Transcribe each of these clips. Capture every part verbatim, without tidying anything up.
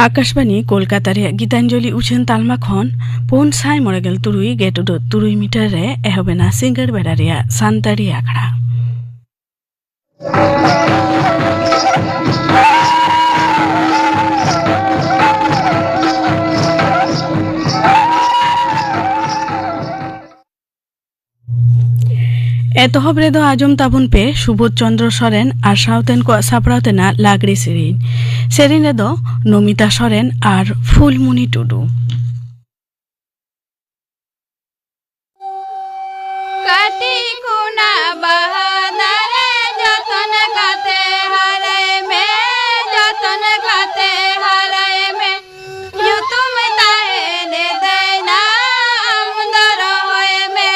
ᱟᱠᱟᱥᱵᱟᱱᱤ ᱠᱳᱞᱠᱟᱛᱟ ᱨᱮᱭᱟᱜ ᱜᱤᱛᱟᱧᱡᱚᱞᱤ ᱩᱪᱷᱟᱹᱱ ᱛᱟᱞᱢᱟ ᱠᱷᱚᱱ ᱯᱩᱱ ᱥᱟᱭ ᱢᱚᱬᱮ ᱜᱮᱞ ᱛᱩᱨᱩᱭ ᱜᱮᱴ ᱩᱰᱟᱹᱜ ᱛᱩᱨᱩᱭ ᱢᱤᱴᱟᱨ ᱨᱮ ᱮᱦᱚᱵ ᱮᱱᱟ ᱥᱤᱸᱜᱟᱹᱲ ᱵᱮᱲᱟ ᱨᱮᱭᱟᱜ ᱥᱟᱱᱛᱟᱲᱤ ᱟᱠᱷᱲᱟ᱾ ᱮᱛᱚᱦᱚᱵ ᱨᱮᱫᱚ ᱟᱸᱡᱚᱢ ᱛᱟᱵᱚᱱ ᱯᱮ ᱥᱩᱵᱳᱫᱷ ᱪᱚᱸᱫᱽᱨᱚ ᱥᱚᱨᱮᱱ ᱟᱨ ᱥᱟᱶᱛᱮᱱ ᱠᱚᱣᱟᱜ ᱥᱟᱯᱲᱟᱣ ᱛᱮᱱᱟᱜ ᱞᱟᱜᱽᱲᱮ ᱥᱮᱨᱮᱧ᱾ ᱥᱮᱨᱮᱧ ᱨᱮᱫᱚ ᱱᱚᱢᱤᱛᱟ ᱥᱚᱨᱮᱱ ᱟᱨ ᱯᱷᱩᱞᱢᱩᱱᱤ ᱴᱩᱰᱩ᱾ ᱠᱟᱹᱴᱤᱡ ᱠᱷᱚᱱᱟᱜ ᱵᱟᱦᱟ ᱫᱟᱨᱮ ᱡᱚᱛᱚᱱ ᱠᱟᱛᱮ ᱦᱟᱨᱟᱭ ᱢᱮ, ᱡᱚᱛᱚᱱ ᱠᱟᱛᱮ ᱦᱟᱨᱟᱭ ᱢᱮ᱾ ᱧᱩᱛᱩᱢ ᱛᱟᱦᱮᱱ ᱫᱟᱭᱱᱟ ᱟᱢ ᱫᱚ ᱨᱚᱦᱚᱭ ᱢᱮ,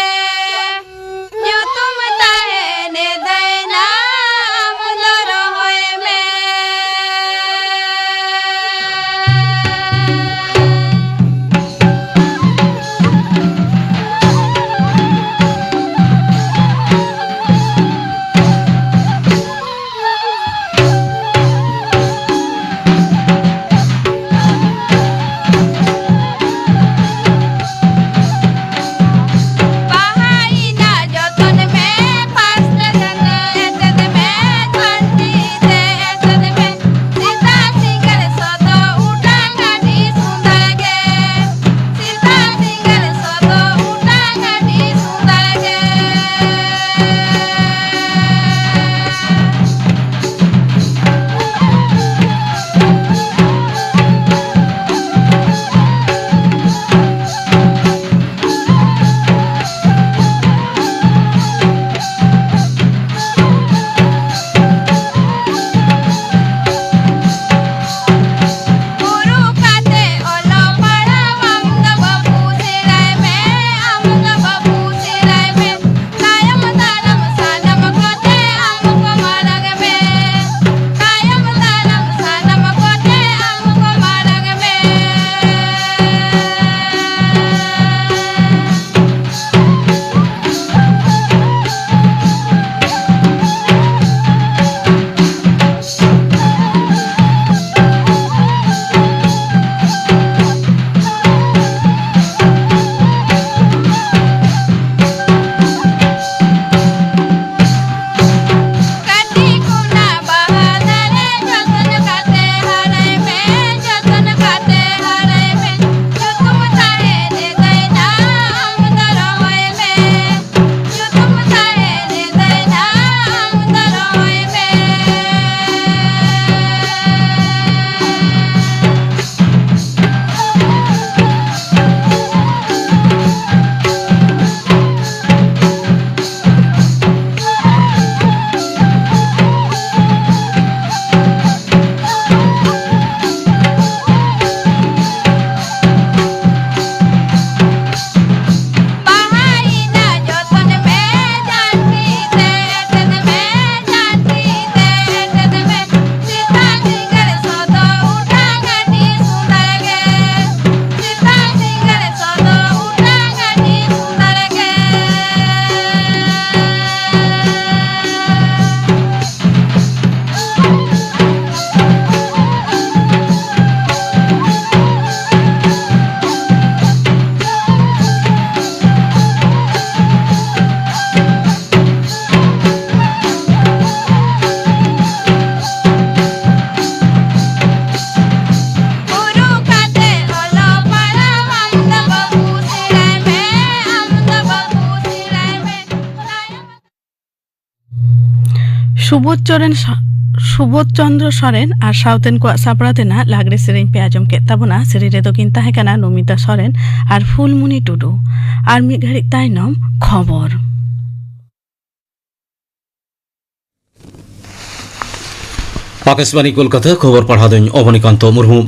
ᱧᱩᱛᱩᱢ ᱛᱟᱦᱮᱱ ᱫᱟᱭᱱᱟ ᱟᱢ ᱫᱚ ᱨᱚᱦᱚᱭ ᱢᱮ᱾ ᱥᱩᱵᱳᱫᱷ ᱪᱚᱨᱚᱱ ᱥᱚ-, ᱥᱩᱵᱳᱫᱷ ᱪᱚᱱᱫᱨᱚ ᱥᱚᱨᱮᱱ ᱟᱨ ᱥᱟᱶᱛᱮᱱ ᱠᱚᱣᱟᱜ ᱥᱟᱯᱲᱟᱣ ᱛᱮᱱᱟᱜ ᱞᱟᱜᱽᱲᱮ ᱥᱮᱨᱮᱧ ᱯᱮ ᱟᱸᱡᱚᱢ ᱠᱮᱫ ᱛᱟᱵᱚᱱᱟ᱾ ᱥᱮᱨᱮᱧ ᱨᱮᱫᱚ ᱠᱤᱱ ᱛᱟᱦᱮᱸ ᱠᱟᱱᱟ ᱱᱚᱢᱤᱛᱟ ᱥᱚᱨᱮᱱ ᱟᱨ ᱯᱷᱩᱞᱢᱩᱱᱤ ᱴᱩᱰᱩ᱾ ᱟᱨ ᱢᱤᱫ ᱜᱷᱟᱹᱲᱤᱡ ᱛᱟᱭᱱᱚᱢ ᱠᱷᱚᱵᱚᱨ᱾ ᱟᱠᱟᱥᱵᱟᱬᱤ ᱠᱳᱞᱠᱟᱛᱟ, ᱠᱷᱚᱵᱚᱨ ᱯᱟᱲᱦᱟᱣ ᱫᱚᱧ ᱚᱵᱚᱱᱤᱠᱟᱱᱛᱚ ᱢᱩᱨᱢᱩ᱾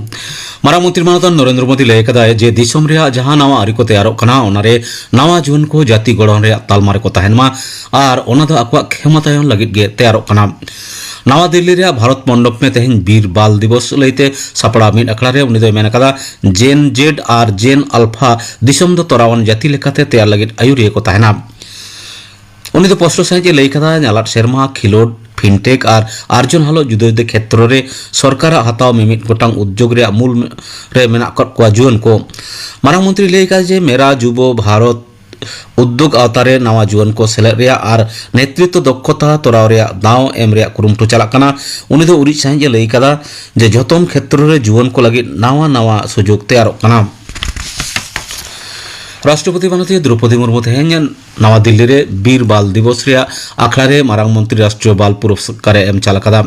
ᱢᱟᱨᱟᱝ ᱢᱚᱱᱛᱨᱤ ᱢᱟᱱᱚᱛᱟᱱ ᱱᱚᱨᱮᱱᱫᱨᱚ ᱢᱳᱫᱤ ᱞᱟᱹᱭ ᱟᱠᱟᱫᱟᱭ ᱡᱮ ᱫᱤᱥᱚᱢ ᱨᱮᱭᱟᱜ ᱡᱟᱦᱟᱸ ᱱᱟᱣᱟ ᱟᱹᱨᱤ ᱠᱚ ᱛᱮᱭᱟᱨᱚᱜ ᱠᱟᱱᱟ, ᱚᱱᱟᱨᱮ ᱱᱟᱣᱟ ᱡᱩᱣᱟᱹᱱ ᱠᱚ ᱡᱟᱹᱛᱤ ᱜᱚᱲᱦᱚᱱ ᱨᱮᱭᱟᱜ ᱛᱟᱞᱢᱟ ᱨᱮᱠᱚ ᱛᱟᱦᱮᱱ ᱢᱟ ᱟᱨ ᱚᱱᱟ ᱫᱚ ᱟᱠᱚᱣᱟᱜ ᱠᱷᱮᱢᱟᱛᱟᱭᱚᱱ ᱞᱟᱹᱜᱤᱫ ᱜᱮ ᱛᱮᱭᱟᱨᱚᱜ ᱠᱟᱱᱟ᱾ ᱱᱟᱣᱟ ᱫᱤᱞᱞᱤ ᱨᱮᱭᱟᱜ ᱵᱷᱟᱨᱚᱛ ᱢᱚᱱᱰᱚᱯ ᱢᱮ ᱛᱮᱦᱮᱧ ᱵᱤᱨ ᱵᱟᱞ ᱫᱤᱵᱚᱥ ᱞᱟᱹᱭᱛᱮ ᱥᱟᱯᱲᱟᱣ ᱢᱤᱫ ᱟᱠᱷᱲᱟ ᱨᱮ ᱩᱱᱤ ᱫᱚᱭ ᱢᱮᱱ ᱟᱠᱟᱫᱟ, ᱡᱮᱱ ᱡᱮᱰ ᱟᱨ ᱡᱮᱱ ᱟᱞᱯᱷᱟ ᱫᱤᱥᱚᱢ ᱫᱚ ᱛᱚᱨᱟᱣᱟᱱ ᱡᱟᱹᱛᱤ ᱞᱮᱠᱟᱛᱮ ᱛᱮᱭᱟᱨ ᱞᱟᱹᱜᱤᱫ ᱟᱹᱭᱩᱨᱤᱭᱟᱹ ᱠᱚ ᱛᱟᱦᱮᱱᱟ᱾ ᱩᱱᱤ ᱫᱚ ᱯᱚᱥᱴᱚ ᱥᱟᱹᱦᱤᱡ ᱮ ᱞᱟᱹᱭ ᱠᱟᱫᱟ, ᱧᱟᱞᱟᱫ ᱥᱮᱨᱢᱟ ᱠᱷᱮᱞᱳᱰ, ᱯᱷᱤᱱᱴᱮᱠ ᱟᱨ ᱟᱨᱡᱚᱱ ᱦᱟᱞᱚᱛ ᱡᱩᱫᱟᱹ ᱡᱩᱫᱟᱹ ᱠᱷᱮᱛᱨᱚ ᱨᱮ ᱥᱚᱨᱠᱟᱨᱟᱜ ᱦᱟᱛᱟᱣ ᱢᱤᱢᱤᱫ ᱜᱚᱴᱟᱝ ᱩᱫᱽᱡᱳᱜᱽ ᱨᱮᱭᱟᱜ ᱢᱩᱞ ᱨᱮ ᱢᱮᱱᱟᱜ ᱟᱠᱟᱫ ᱠᱚᱣᱟ ᱡᱩᱣᱟᱹᱱ ᱠᱚ᱾ ᱢᱟᱨᱟᱝ ᱢᱚᱱᱛᱨᱤ ᱞᱟᱹᱭ ᱠᱟᱫᱟ ᱡᱮ ᱢᱮᱨᱟ ᱡᱩᱵᱚ ᱵᱷᱟᱨᱚᱛ ᱩᱫᱽᱫᱳᱜᱽ ᱟᱣᱛᱟ ᱨᱮ ᱱᱟᱣᱟ ᱡᱩᱣᱟᱹᱱ ᱠᱚ ᱥᱮᱞᱮᱫ ᱨᱮᱭᱟᱜ ᱟᱨ ᱱᱮᱛᱨᱤᱛᱵ ᱫᱚᱠᱷᱚᱛᱟ ᱛᱚᱨᱟᱣ ᱨᱮᱭᱟᱜ ᱫᱟᱣ ᱮᱢ ᱨᱮᱭᱟᱜ ᱠᱩᱨᱩᱢᱩᱴᱩ ᱪᱟᱞᱟᱜ ᱠᱟᱱᱟ᱾ ᱩᱱᱤ ᱫᱚ ᱩᱨᱤᱡ ᱥᱟᱹᱦᱤᱡ ᱮ ᱞᱟᱹᱭ ᱠᱟᱫᱟ ᱡᱮ ᱡᱷᱚᱛᱚᱢ ᱠᱷᱮᱛᱨᱚ ᱨᱮ ᱡᱩᱣᱟᱹᱱ ᱠᱚ ᱞᱟᱹᱜᱤᱫ ᱱᱟᱣᱟ ᱱᱟᱣᱟ ᱥᱩᱡᱳᱜᱽ ᱛᱮᱭᱟᱨᱚᱜ ᱠᱟᱱᱟ᱾ ᱨᱟᱥᱴᱨᱚᱯᱚᱛᱤ ᱢᱟᱱᱚᱛᱤᱭᱟᱹ ᱫᱨᱚᱯᱚᱫᱤ ᱢᱩᱨᱢᱩ ᱛᱮᱦᱮᱧ ᱱᱟᱣᱟ ᱫᱤᱞᱞᱤ ᱨᱮ ᱵᱤᱨ ᱵᱟᱞ ᱫᱤᱵᱚᱥ ᱨᱮᱭᱟᱜ ᱟᱠᱷᱲᱟ ᱨᱮ ᱢᱟᱨᱟᱝ ᱢᱚᱱᱛᱨᱤ ᱨᱟᱥᱴᱨᱤᱭᱚ ᱵᱟᱞ ᱯᱩᱨᱚᱥᱠᱟᱨ ᱮ ᱮᱢ ᱪᱟᱞ ᱟᱠᱟᱫᱟ᱾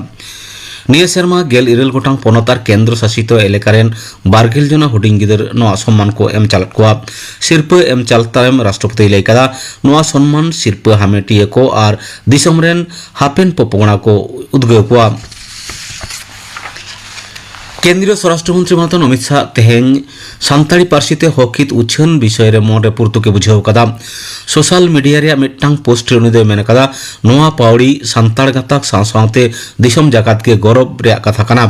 ᱱᱤᱭᱟᱹ ᱥᱮᱨᱢᱟ ᱜᱮᱞ ᱤᱨᱟᱹᱞ ᱜᱚᱴᱟᱝ ᱯᱚᱱᱚᱛ ᱟᱨ ᱠᱮᱱᱫᱨᱚ ᱥᱟᱥᱤᱛ ᱮᱞᱟᱠᱟ ᱨᱮᱱ ᱵᱟᱨᱜᱮᱞ ᱡᱚᱱᱟ ᱦᱩᱰᱤᱧ ᱜᱤᱫᱟᱹᱨ ᱱᱚᱣᱟ ᱥᱚᱱᱢᱟᱱ ᱠᱚ ᱮᱢ ᱪᱟᱞᱟᱫ ᱠᱚᱣᱟ᱾ ᱥᱤᱨᱯᱟᱹ ᱮᱢ ᱪᱟᱞ ᱛᱟᱭᱚᱢ ᱨᱟᱥᱴᱨᱚᱯᱚᱛᱤᱭ ᱞᱟᱹᱭ ᱠᱟᱫᱟ, ᱱᱚᱣᱟ ᱥᱚᱱᱢᱟᱱ ᱥᱤᱨᱯᱟᱹ ᱦᱟᱢᱮᱴᱤᱭᱟᱹ ᱠᱚ ᱟᱨ ᱫᱤᱥᱚᱢ ᱨᱮᱱ ᱦᱟᱯᱮᱱ ᱯᱚᱯᱚᱝᱲᱟ ᱠᱚ ᱩᱫᱽᱜᱟᱹᱣ ᱠᱚᱣᱟ᱾ ᱠᱮᱱᱫᱨᱤᱭᱚ ᱥᱚᱨᱟᱥᱴᱨᱚ ᱢᱚᱱᱛᱨᱤ ᱢᱟᱱᱚᱛᱟᱱ ᱚᱢᱤᱛ ᱥᱟᱦ ᱛᱮᱦᱮᱧ ᱥᱟᱱᱛᱟᱲᱤ ᱯᱟᱹᱨᱥᱤ ᱛᱮ ᱦᱚᱠ ᱦᱤᱛ ᱩᱪᱷᱟᱹᱱ ᱵᱤᱥᱚᱭ ᱨᱮ ᱢᱚᱱᱨᱮ ᱯᱩᱨᱛᱩᱠ ᱮ ᱵᱩᱡᱷᱟᱹᱣ ᱟᱠᱟᱫᱟ᱾ ᱥᱳᱥᱟᱞ ᱢᱤᱰᱤᱭᱟ ᱨᱮᱭᱟᱜ ᱢᱤᱫᱴᱟᱝ ᱯᱳᱥᱴ ᱨᱮ ᱩᱱᱤ ᱫᱚᱭ ᱢᱮᱱ ᱟᱠᱟᱫᱟ, ᱱᱚᱣᱟ ᱯᱟᱹᱣᱲᱤ ᱥᱟᱱᱛᱟᱲ ᱜᱟᱛᱟᱠ ᱥᱟᱶ ᱥᱟᱶᱛᱮ ᱫᱤᱥᱚᱢ ᱡᱟᱠᱟᱛ ᱜᱮ ᱜᱚᱨᱚᱵᱽ ᱨᱮᱭᱟᱜ ᱠᱟᱛᱷᱟ ᱠᱟᱱᱟ᱾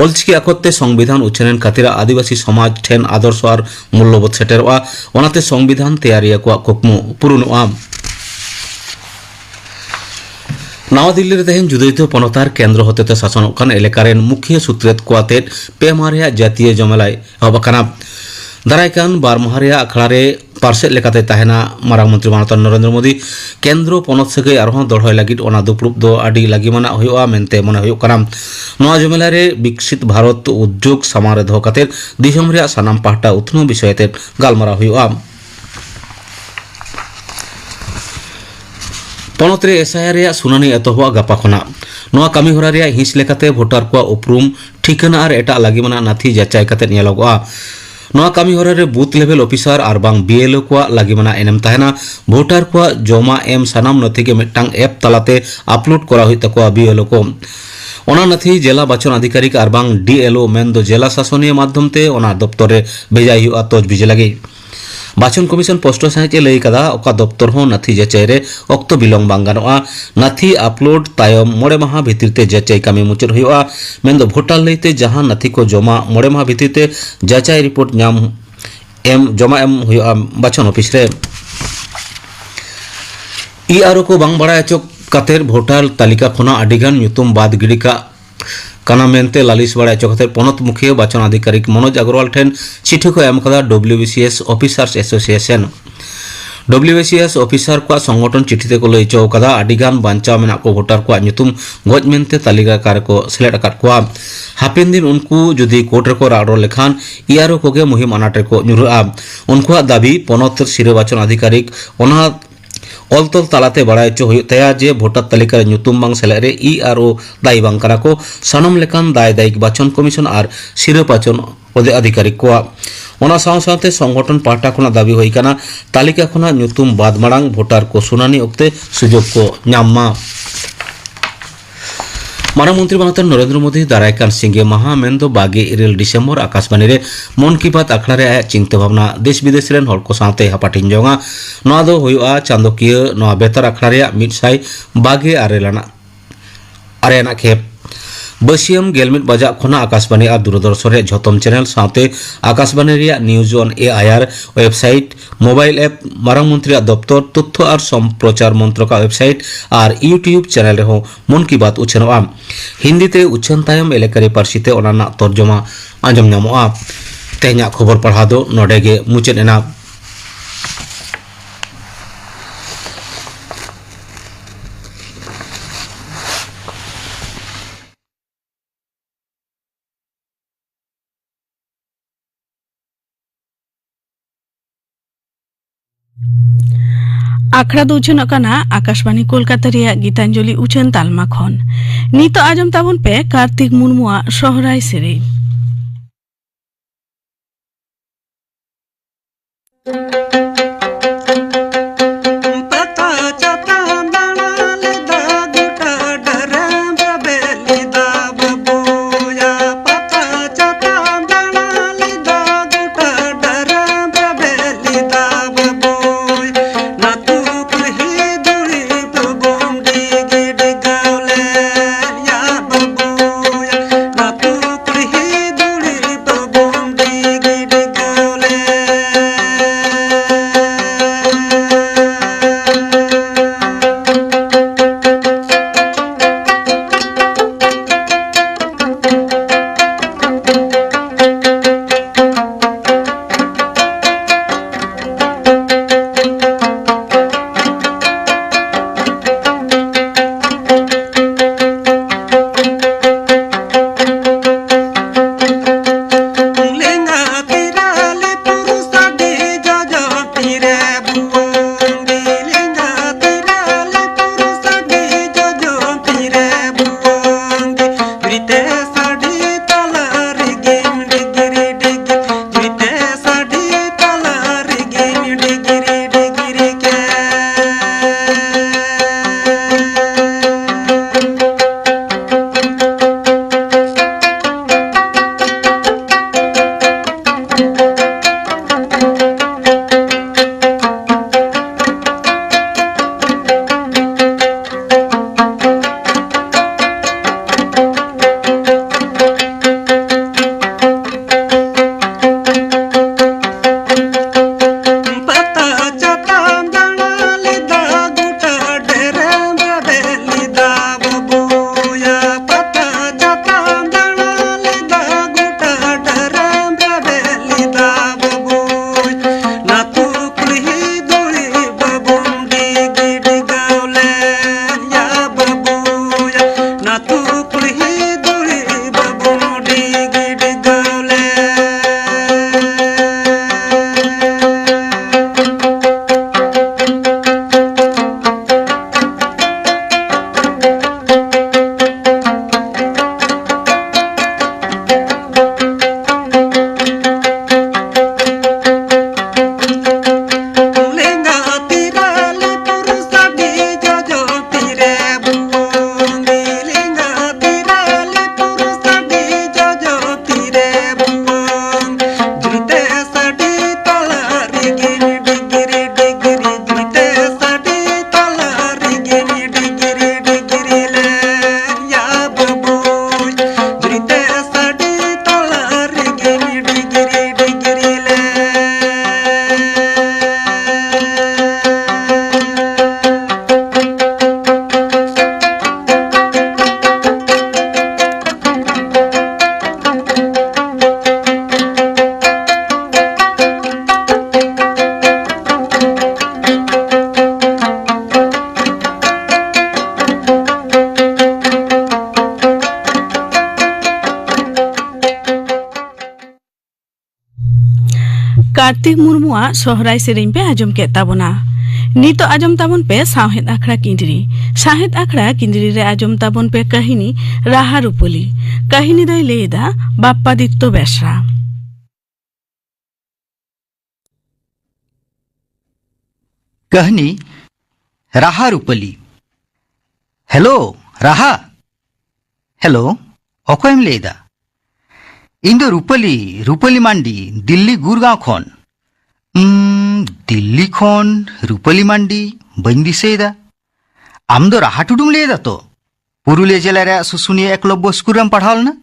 ᱚᱞᱪᱤᱠᱤ ᱟᱠᱷᱚᱨ ᱛᱮ ᱥᱚᱝᱵᱤᱫᱷᱟᱱ ᱩᱪᱷᱟᱹᱱ ᱮᱱ ᱠᱷᱟᱹᱛᱤᱨ ᱟᱹᱫᱤᱵᱟᱹᱥᱤ ᱥᱚᱢᱟᱡᱽ ᱴᱷᱮᱱ ᱟᱫᱚᱨᱥᱚ ᱟᱨ ᱢᱩᱞᱞᱚᱵᱳᱫᱷ ᱥᱮᱴᱮᱨᱚᱜᱼᱟ, ᱚᱱᱟᱛᱮ ᱥᱚᱝᱵᱤᱫᱷᱟᱱ ᱛᱮᱭᱟᱨᱤᱭᱟᱹ ᱠᱚᱣᱟᱜ ᱠᱩᱠᱢᱩ ᱯᱩᱨᱩᱱᱚᱜᱼᱟ᱾ ᱱᱟᱣᱟ ᱫᱤᱞᱞᱤ ᱨᱮ ᱛᱮᱦᱮᱧ ᱡᱩᱫᱟᱹ ᱡᱩᱫᱟᱹ ᱯᱚᱱᱚᱛ ᱟᱨ ᱠᱮᱱᱫᱨᱚ ᱦᱚᱛᱮᱛᱮ ᱥᱟᱥᱚᱱᱚᱜ ᱠᱟᱱ ᱮᱞᱟᱠᱟ ᱨᱮᱱ ᱢᱩᱠᱷᱤᱭᱟᱹ ᱥᱩᱛᱨᱮᱛ ᱠᱚ ᱟᱛᱮᱫ ᱯᱮ ᱢᱟᱦᱟ ᱨᱮᱭᱟᱜ ᱡᱟᱹᱛᱤᱭᱟᱹ ᱡᱚᱢᱮᱞᱟᱭ ᱮᱦᱚᱵ ᱟᱠᱟᱱᱟ᱾ ᱫᱟᱨᱟᱭ ᱠᱟᱱ ᱵᱟᱨ ᱢᱟᱦᱟ ᱨᱮᱭᱟᱜ ᱟᱠᱷᱲᱟ ᱨᱮ ᱯᱟᱨᱥᱮᱫ ᱞᱮᱠᱟᱛᱮ ᱛᱟᱦᱮᱱᱟ ᱢᱟᱨᱟᱝ ᱢᱚᱱᱛᱨᱤ ᱢᱟᱱᱚᱛᱟᱱ ᱱᱚᱨᱮᱱᱫᱨᱚ ᱢᱳᱫᱤ᱾ ᱠᱮᱱᱫᱨᱚ ᱯᱚᱱᱚᱛ ᱥᱟᱹᱜᱟᱹᱭ ᱟᱨᱦᱚᱸ ᱫᱚᱲᱦᱚᱭ ᱞᱟᱹᱜᱤᱫ ᱚᱱᱟ ᱫᱩᱯᱲᱩᱵ ᱫᱚ ᱟᱹᱰᱤ ᱞᱟᱹᱜᱤᱢᱟᱱᱟᱜ ᱦᱩᱭᱩᱜᱼᱟ ᱢᱮᱱᱛᱮ ᱢᱚᱱᱮ ᱦᱩᱭᱩᱜ ᱠᱟᱱᱟ᱾ ᱱᱚᱣᱟ ᱡᱚᱢᱮᱞᱟᱭ ᱨᱮ ᱵᱤᱠᱥᱤᱛ ᱵᱷᱟᱨᱚᱛ ᱩᱫᱽᱡᱳᱜᱽ ᱥᱟᱢᱟᱝ ᱨᱮ ᱫᱚᱦᱚ ᱠᱟᱛᱮ ᱫᱤᱥᱚᱢ ᱨᱮᱭᱟᱜ ᱥᱟᱱᱟᱢ ᱯᱟᱦᱴᱟ ᱩᱛᱱᱟᱹᱣ ᱵᱤᱥᱚᱭ ᱟᱛᱮ ᱜᱟᱞᱢᱟᱨᱟᱣ ᱦᱩᱭᱩᱜᱼᱟ᱾ ᱯᱚᱱᱚᱛ ᱨᱮ ᱮᱥ ᱟᱭ ᱟᱨ ᱨᱮᱭᱟᱜ ᱥᱩᱱᱟᱹᱱᱤ ᱮᱛᱚᱦᱚᱵᱚᱜᱼᱟ ᱜᱟᱯᱟ ᱠᱷᱚᱱᱟᱜ᱾ ᱱᱚᱣᱟ ᱠᱟᱹᱢᱤ ᱦᱚᱨᱟ ᱨᱮᱭᱟᱜ ᱦᱤᱸᱥ ᱞᱮᱠᱟᱛᱮ ᱵᱷᱳᱴᱟᱨ ᱠᱚᱣᱟᱜ ᱩᱯᱨᱩᱢ, ᱴᱷᱤᱠᱟᱹᱱᱟ ᱟᱨ ᱮᱴᱟᱜ ᱞᱟᱹᱜᱤ ᱢᱟᱱᱟᱜ ᱱᱟᱹᱛᱷᱤ ᱡᱟᱪᱟᱭ ᱠᱟᱛᱮ ᱧᱮᱞᱚᱜᱚᱜᱼᱟ᱾ ᱱᱚᱣᱟ ᱠᱟᱹᱢᱤ ᱦᱚᱨᱟ ᱨᱮ ᱵᱩᱛᱷ ᱞᱮᱵᱮᱞ ᱚᱯᱷᱤᱥᱟᱨ ᱟᱨ ᱵᱟᱝ ᱵᱤ ᱮᱞ ᱳ ᱠᱚᱣᱟᱜ ᱞᱟᱹᱜᱤ ᱢᱟᱱᱟᱜ ᱮᱱᱮᱢ ᱛᱟᱦᱮᱱᱟ᱾ ᱵᱷᱳᱴᱟᱨ ᱠᱚᱣᱟᱜ ᱡᱚᱢᱟ ᱮᱢ ᱥᱟᱱᱟᱢ ᱱᱟᱹᱛᱷᱤ ᱜᱮ ᱢᱤᱫᱴᱟᱝ ᱮᱯ ᱛᱟᱞᱟᱛᱮ ᱟᱯᱞᱳᱰ ᱠᱚᱨᱟᱣ ᱦᱩᱭᱩᱜ ᱛᱟᱠᱚᱣᱟ ᱵᱤ ᱮᱞ ᱳ ᱠᱚ᱾ ᱚᱱᱟ ᱱᱟᱹᱛᱷᱤ ᱡᱮᱞᱟ ᱵᱟᱪᱷᱚᱱ ᱟᱫᱷᱤᱠᱟᱨᱤᱠ ᱟᱨ ᱵᱟᱝ ᱰᱤ ᱮᱞ ᱳ ᱢᱮᱱᱫᱚ ᱡᱮᱞᱟ ᱥᱟᱥᱚᱱᱤᱭᱟᱹ ᱢᱟᱫᱽᱫᱷᱚᱢ ᱛᱮ ᱚᱱᱟ ᱫᱚᱯᱛᱚᱨ ᱨᱮ ᱵᱷᱮᱡᱟᱭ ᱦᱩᱭᱩᱜᱼᱟ ᱛᱚᱡᱽᱵᱤᱡᱽ ᱞᱟᱹᱜᱤᱫ᱾ ᱵᱟᱪᱷᱚᱱ ᱠᱚᱢᱤᱥᱚᱱ ᱯᱚᱥᱴᱚ ᱥᱟᱸᱦᱤᱡ ᱮ ᱞᱟᱹᱭ ᱠᱟᱫᱟ, ᱚᱠᱟ ᱫᱚᱯᱛᱚᱨ ᱦᱚᱸ ᱱᱟᱹᱛᱷᱤ ᱡᱟᱪᱟᱭ ᱨᱮ ᱚᱠᱛᱚ ᱵᱤᱞᱚᱢ ᱵᱟᱝ ᱜᱟᱱᱚᱜᱼᱟ᱾ ᱱᱟᱹᱛᱷᱤ ᱟᱯᱞᱳᱰ ᱛᱟᱭᱚᱢ ᱢᱚᱬᱮ ᱢᱟᱦᱟ ᱵᱷᱤᱛᱤᱨ ᱛᱮ ᱡᱟᱪᱟᱭ ᱠᱟᱹᱢᱤ ᱢᱩᱪᱟᱹᱫ ᱦᱩᱭᱩᱜᱼᱟ᱾ ᱢᱮᱱᱫᱚ ᱵᱷᱳᱴᱟᱨ ᱞᱟᱹᱭᱛᱮ ᱡᱟᱦᱟᱸ ᱱᱟᱹᱛᱷᱤ ᱠᱚ ᱡᱚᱢᱟ, ᱢᱚᱬᱮ ᱢᱟᱦᱟ ᱵᱷᱤᱛᱤᱨ ᱛᱮ ᱡᱟᱪᱟᱭ ᱨᱤᱯᱳᱨᱴ ᱧᱟᱢ ᱮᱢ, ᱡᱚᱢᱟ ᱮᱢ ᱦᱩᱭᱩᱜᱼᱟ ᱵᱟᱪᱷᱚᱱ ᱚᱯᱷᱤᱥ ᱨᱮ᱾ ᱤ ᱟᱨ ᱳ ᱠᱚ ᱵᱟᱝ ᱵᱟᱲᱟᱭ ᱦᱚᱪᱚ ᱠᱟᱛᱮ ᱵᱷᱳᱴᱟᱨ ᱛᱟᱹᱞᱤᱠᱟ ᱠᱷᱚᱱᱟᱜ ᱟᱹᱰᱤᱜᱟᱱ ᱧᱩᱛᱩᱢ ᱵᱟᱫ ᱜᱤᱰᱤ ᱠᱟᱜ ᱠᱟᱱᱟ ᱢᱮᱱᱛᱮ ᱞᱟᱹᱞᱤᱥ ᱵᱟᱲᱟᱭ ᱦᱚᱪᱚ ᱠᱟᱛᱮ ᱯᱚᱱᱚᱛ ᱢᱩᱠᱷᱤᱭᱟᱹ ᱵᱟᱪᱚᱱ ᱟᱫᱷᱤᱠᱟᱨᱤᱠ ᱢᱚᱱᱳᱡᱽ ᱟᱜᱚᱨᱣᱟᱞ ᱴᱷᱮᱱ ᱪᱤᱴᱷᱤ ᱠᱚ ᱮᱢ ᱟᱠᱟᱫᱟ W B C S officers association. W B C S officer ᱠᱚᱣᱟᱜ ᱥᱚᱝᱜᱚᱴᱷᱚᱱ ᱪᱤᱴᱷᱤ ᱛᱮᱠᱚ ᱞᱟᱹᱭ ᱦᱚᱪᱚ ᱟᱠᱟᱫᱟ, ᱟᱹᱰᱤ ᱜᱟᱱ ᱵᱟᱧᱪᱟᱣ ᱢᱮᱱᱟᱜ ᱠᱚ ᱵᱷᱳᱴᱟᱨ ᱠᱚᱣᱟᱜ ᱧᱩᱛᱩᱢ ᱜᱚᱡ ᱢᱮᱱᱛᱮ ᱛᱟᱹᱞᱤᱠᱟ ᱨᱮᱠᱚ ᱥᱮᱞᱮᱫ ᱟᱠᱟᱫ ᱠᱚᱣᱟ᱾ ᱦᱟᱯᱮᱱ ᱫᱤᱱ ᱩᱱᱠᱩ ᱡᱩᱫᱤ ᱠᱳᱨᱴ ᱨᱮᱠᱚ ᱨᱟᱜ ᱨᱚᱲ ᱞᱮᱠᱷᱟᱱ ᱤ ᱟᱨ ᱳ ᱠᱚᱜᱮ ᱢᱩᱦᱤᱢ ᱟᱱᱟᱴ ᱨᱮᱠᱚ ᱧᱩᱨᱦᱟᱹᱜᱼᱟ᱾ ᱩᱱᱠᱩᱣᱟᱜ ᱫᱟᱹᱵᱤ, ᱯᱚᱱᱚᱛ ᱥᱤᱨᱟᱹ ᱵᱟᱪᱚᱱ ᱟᱫᱷᱤᱠᱟᱨᱤᱠ ᱚᱱᱟ ᱚᱞ ᱛᱚᱞ ᱛᱟᱞᱟᱛᱮ ᱵᱟᱲᱟᱭ ᱦᱚᱪᱚ ᱦᱩᱭᱩᱜ ᱛᱟᱭᱟ ᱡᱮ ᱵᱷᱳᱴᱟᱨ ᱛᱟᱹᱞᱤᱠᱟ ᱨᱮ ᱧᱩᱛᱩᱢ ᱵᱟᱝ ᱥᱮᱞᱮᱫ ᱨᱮ ᱤ ᱟᱨ ᱳ ᱫᱟᱭᱤ ᱵᱟᱝ ᱠᱟᱱᱟ ᱠᱚ᱾ ᱥᱟᱱᱟᱢ ᱞᱮᱠᱟᱱ ᱫᱟᱭ ᱫᱟᱭᱤᱠ ᱵᱟᱪᱷᱚᱱ ᱠᱚᱢᱤᱥᱚᱱ ᱟᱨ ᱥᱤᱨᱟᱹ ᱵᱟᱪᱷᱚᱱ ᱚᱫᱮ ᱟᱫᱷᱤᱠᱟᱨᱤᱠ ᱠᱚᱣᱟᱜ᱾ ᱚᱱᱟ ᱥᱟᱶ ᱥᱟᱶᱛᱮ ᱥᱚᱝᱜᱚᱴᱷᱚᱱ ᱯᱟᱦᱴᱟ ᱠᱷᱚᱱᱟᱜ ᱫᱟᱹᱵᱤ ᱦᱩᱭ ᱠᱟᱱᱟ, ᱛᱟᱹᱞᱤᱠᱟ ᱠᱷᱚᱱᱟᱜ ᱧᱩᱛᱩᱢ ᱵᱟᱫ ᱢᱟᱲᱟᱝ ᱵᱷᱳᱴᱟᱨ ᱠᱚ ᱥᱩᱱᱟᱹᱱᱤ ᱚᱠᱛᱮ ᱥᱩᱡᱳᱜᱽ ᱠᱚ ᱧᱟᱢ ᱢᱟ᱾ ᱢᱟᱨᱟᱝ ᱢᱚᱱᱛᱨᱤ ᱢᱟᱱᱚᱛᱟᱱ ᱱᱚᱨᱮᱱᱫᱨᱚ ᱢᱳᱫᱤ ᱫᱟᱨᱟᱭ ᱠᱟᱱ ᱥᱤᱸᱜᱮ ᱢᱟᱦᱟ ᱢᱮᱱᱫᱚ ᱵᱟᱜᱮ ᱤᱨᱟᱹᱞ ᱰᱤᱥᱮᱢᱵᱚᱨ ᱟᱠᱟᱥᱵᱟᱱᱤ ᱨᱮ ᱢᱚᱱ ᱠᱤ ᱵᱟᱛ ᱟᱠᱷᱲᱟ ᱨᱮ ᱟᱭᱟᱜ ᱪᱤᱱᱛᱟᱹ ᱵᱷᱟᱵᱽᱱᱟ ᱫᱮᱥ ᱵᱤᱫᱮᱥ ᱨᱮᱱ ᱦᱚᱲ ᱠᱚ ᱥᱟᱶᱛᱮ ᱦᱟᱯᱟᱴᱤᱧ ᱡᱚᱝᱟ᱾ ᱱᱚᱣᱟ ᱫᱚ ᱦᱩᱭᱩᱜᱼᱟ ᱪᱟᱸᱫᱚᱠᱤᱭᱟᱹ ᱱᱚᱣᱟ ᱵᱮᱛᱟᱨ ᱟᱠᱷᱲᱟ ᱨᱮᱭᱟᱜ ᱢᱤᱫ ᱥᱟᱭ ᱵᱟᱜᱮ ᱟᱨᱮ ᱟᱱᱟᱜ, ᱟᱨᱮ ᱟᱱᱟᱜ ᱠᱷᱮᱯ᱾ ᱵᱟᱹᱥᱤᱭᱟᱹᱢ ᱜᱮᱞ ᱢᱤᱫ ᱵᱟᱡᱟᱜ ᱠᱷᱚᱱᱟᱜ ᱟᱠᱟᱥᱵᱟᱱᱤ ᱟᱨ ᱫᱩᱨᱚᱫᱚᱨᱥᱚᱱ ᱨᱮᱭᱟᱜ ᱡᱷᱚᱛᱚᱢ ᱪᱮᱱᱮᱞ ᱥᱟᱶᱛᱮ ᱟᱠᱟᱥᱵᱟᱱᱤ ᱨᱮᱭᱟᱜ ᱱᱤᱭᱩᱡᱽ ᱚᱱ ᱮ ᱟᱭ ᱟᱨ ᱣᱮᱵᱥᱟᱭᱤᱴ, ᱢᱳᱵᱟᱭᱤᱞ ᱮᱯ, ᱢᱟᱨᱟᱝ ᱢᱚᱱᱛᱨᱤᱭᱟᱜ ᱫᱚᱯᱛᱚᱨ, ᱛᱚᱛᱛᱷᱚ ᱟᱨ ᱥᱚᱢᱯᱨᱚᱪᱟᱨ ᱢᱚᱱᱛᱨᱚᱠᱟᱜ ᱣᱮᱵᱥᱟᱭᱤᱴ ᱟᱨ YouTube ᱪᱮᱱᱮᱞ ᱨᱮᱦᱚᱸ ᱢᱚᱱ ᱠᱤ ᱵᱟᱛ ᱩᱪᱷᱟᱹᱱᱚᱜᱼᱟ᱾ ᱦᱤᱱᱫᱤ ᱛᱮ ᱩᱪᱷᱟᱹᱱ ᱛᱟᱭᱚᱢ ᱮᱞᱟᱠᱟᱨᱤ ᱯᱟᱹᱨᱥᱤ ᱛᱮ ᱚᱱᱟ ᱨᱮᱱᱟᱜ ᱛᱚᱨᱡᱚᱢᱟ ᱟᱸᱡᱚᱢ ᱧᱟᱢᱚᱜᱼᱟ᱾ ᱛᱮᱦᱮᱧᱟᱜ ᱠᱷᱚᱵᱚᱨ ᱯᱟᱲᱦᱟᱣ ᱫᱚ ᱱᱚᱰᱮ ᱜᱮ ᱢᱩᱪᱟᱹᱫ ᱮᱱᱟ᱾ ᱟᱠᱷᱲᱟ ᱫᱚ ᱩᱪᱷᱟᱹᱱᱚᱜ ᱠᱟᱱᱟ ᱟᱠᱟᱥᱵᱟᱱᱤ ᱠᱳᱞᱠᱟᱛᱟ ᱨᱮᱭᱟᱜ ᱜᱤᱛᱟᱧᱡᱚᱞᱤ ᱩᱪᱷᱟᱹᱱ ᱛᱟᱞᱢᱟ ᱠᱷᱚᱱ᱾ ᱱᱤᱛᱚᱜ ᱟᱸᱡᱚᱢ ᱛᱟᱵᱚᱱ ᱯᱮ ᱠᱟᱨᱛᱤᱠ ᱢᱩᱨᱢᱩᱣᱟᱜ ᱥᱚᱦᱨᱟᱭ ᱥᱮᱨᱮᱧ᱾ ᱠᱟᱨᱛᱤᱠ ᱢᱩᱨᱢᱩᱣᱟᱜ ᱥᱚᱦᱨᱟᱭ ᱥᱮᱨᱮᱧ ᱯᱮ ᱟᱸᱡᱚᱢ ᱠᱮᱫ ᱛᱟᱵᱚᱱᱟ᱾ ᱱᱤᱛᱚᱜ ᱟᱸᱡᱚᱢ ᱛᱟᱵᱚᱱ ᱯᱮ ᱥᱟᱶᱦᱮᱫ ᱟᱠᱷᱲᱟ ᱠᱤᱸᱫᱽᱨᱤ᱾ ᱥᱟᱶᱦᱮᱫ ᱟᱠᱷᱲᱟ ᱠᱤᱸᱫᱽᱨᱤ ᱨᱮ ᱟᱸᱡᱚᱢ ᱛᱟᱵᱚᱱ ᱯᱮ ᱠᱟᱹᱦᱱᱤ ᱨᱟᱦᱟ ᱨᱩᱯᱟᱹᱞᱤ᱾ ᱠᱟᱹᱦᱱᱤ ᱫᱚᱭ ᱞᱟᱹᱭ ᱮᱫᱟ ᱵᱟᱯᱯᱟᱫᱤᱛᱛᱚ ᱵᱮᱥᱨᱟ᱾ ᱠᱟᱹᱦᱱᱤ ᱨᱟᱦᱟ ᱨᱩᱯᱟᱹᱞᱤ᱾ ᱦᱮᱞᱳ, ᱨᱟᱦᱟ᱾ ᱦᱮᱞᱳ, ᱚᱠᱚᱭᱮᱢ ᱞᱟᱹᱭ ᱮᱫᱟ? ᱤᱧ ᱫᱚ ᱨᱩᱯᱟᱹᱞᱤ, ᱨᱩᱯᱟᱹᱞᱤ ᱢᱟᱱᱰᱤ, ᱫᱤᱞᱞᱤ ᱜᱩᱨᱜᱟᱸᱣ ᱠᱷᱚᱱ᱾ ᱩᱸ, ᱫᱤᱞᱞᱤ ᱠᱷᱚᱱ ᱨᱩᱯᱟᱹᱞᱤ ᱢᱟᱱᱰᱤ? ᱵᱟᱹᱧ ᱫᱤᱥᱟᱹᱭᱮᱫᱟ᱾ ᱟᱢ ᱫᱚ ᱨᱟᱦᱟ ᱴᱩᱰᱩᱢ ᱞᱟᱹᱭ ᱮᱫᱟ ᱛᱚ? ᱯᱩᱨᱩᱞᱤᱭᱟᱹ ᱡᱮᱞᱟ ᱨᱮᱭᱟᱜ ᱥᱩᱥᱩᱱᱤᱭᱟᱹ ᱮᱠᱞᱚᱵᱽᱵᱚ ᱥᱠᱩᱞ ᱨᱮᱢ ᱯᱟᱲᱦᱟᱣ ᱞᱮᱱᱟ?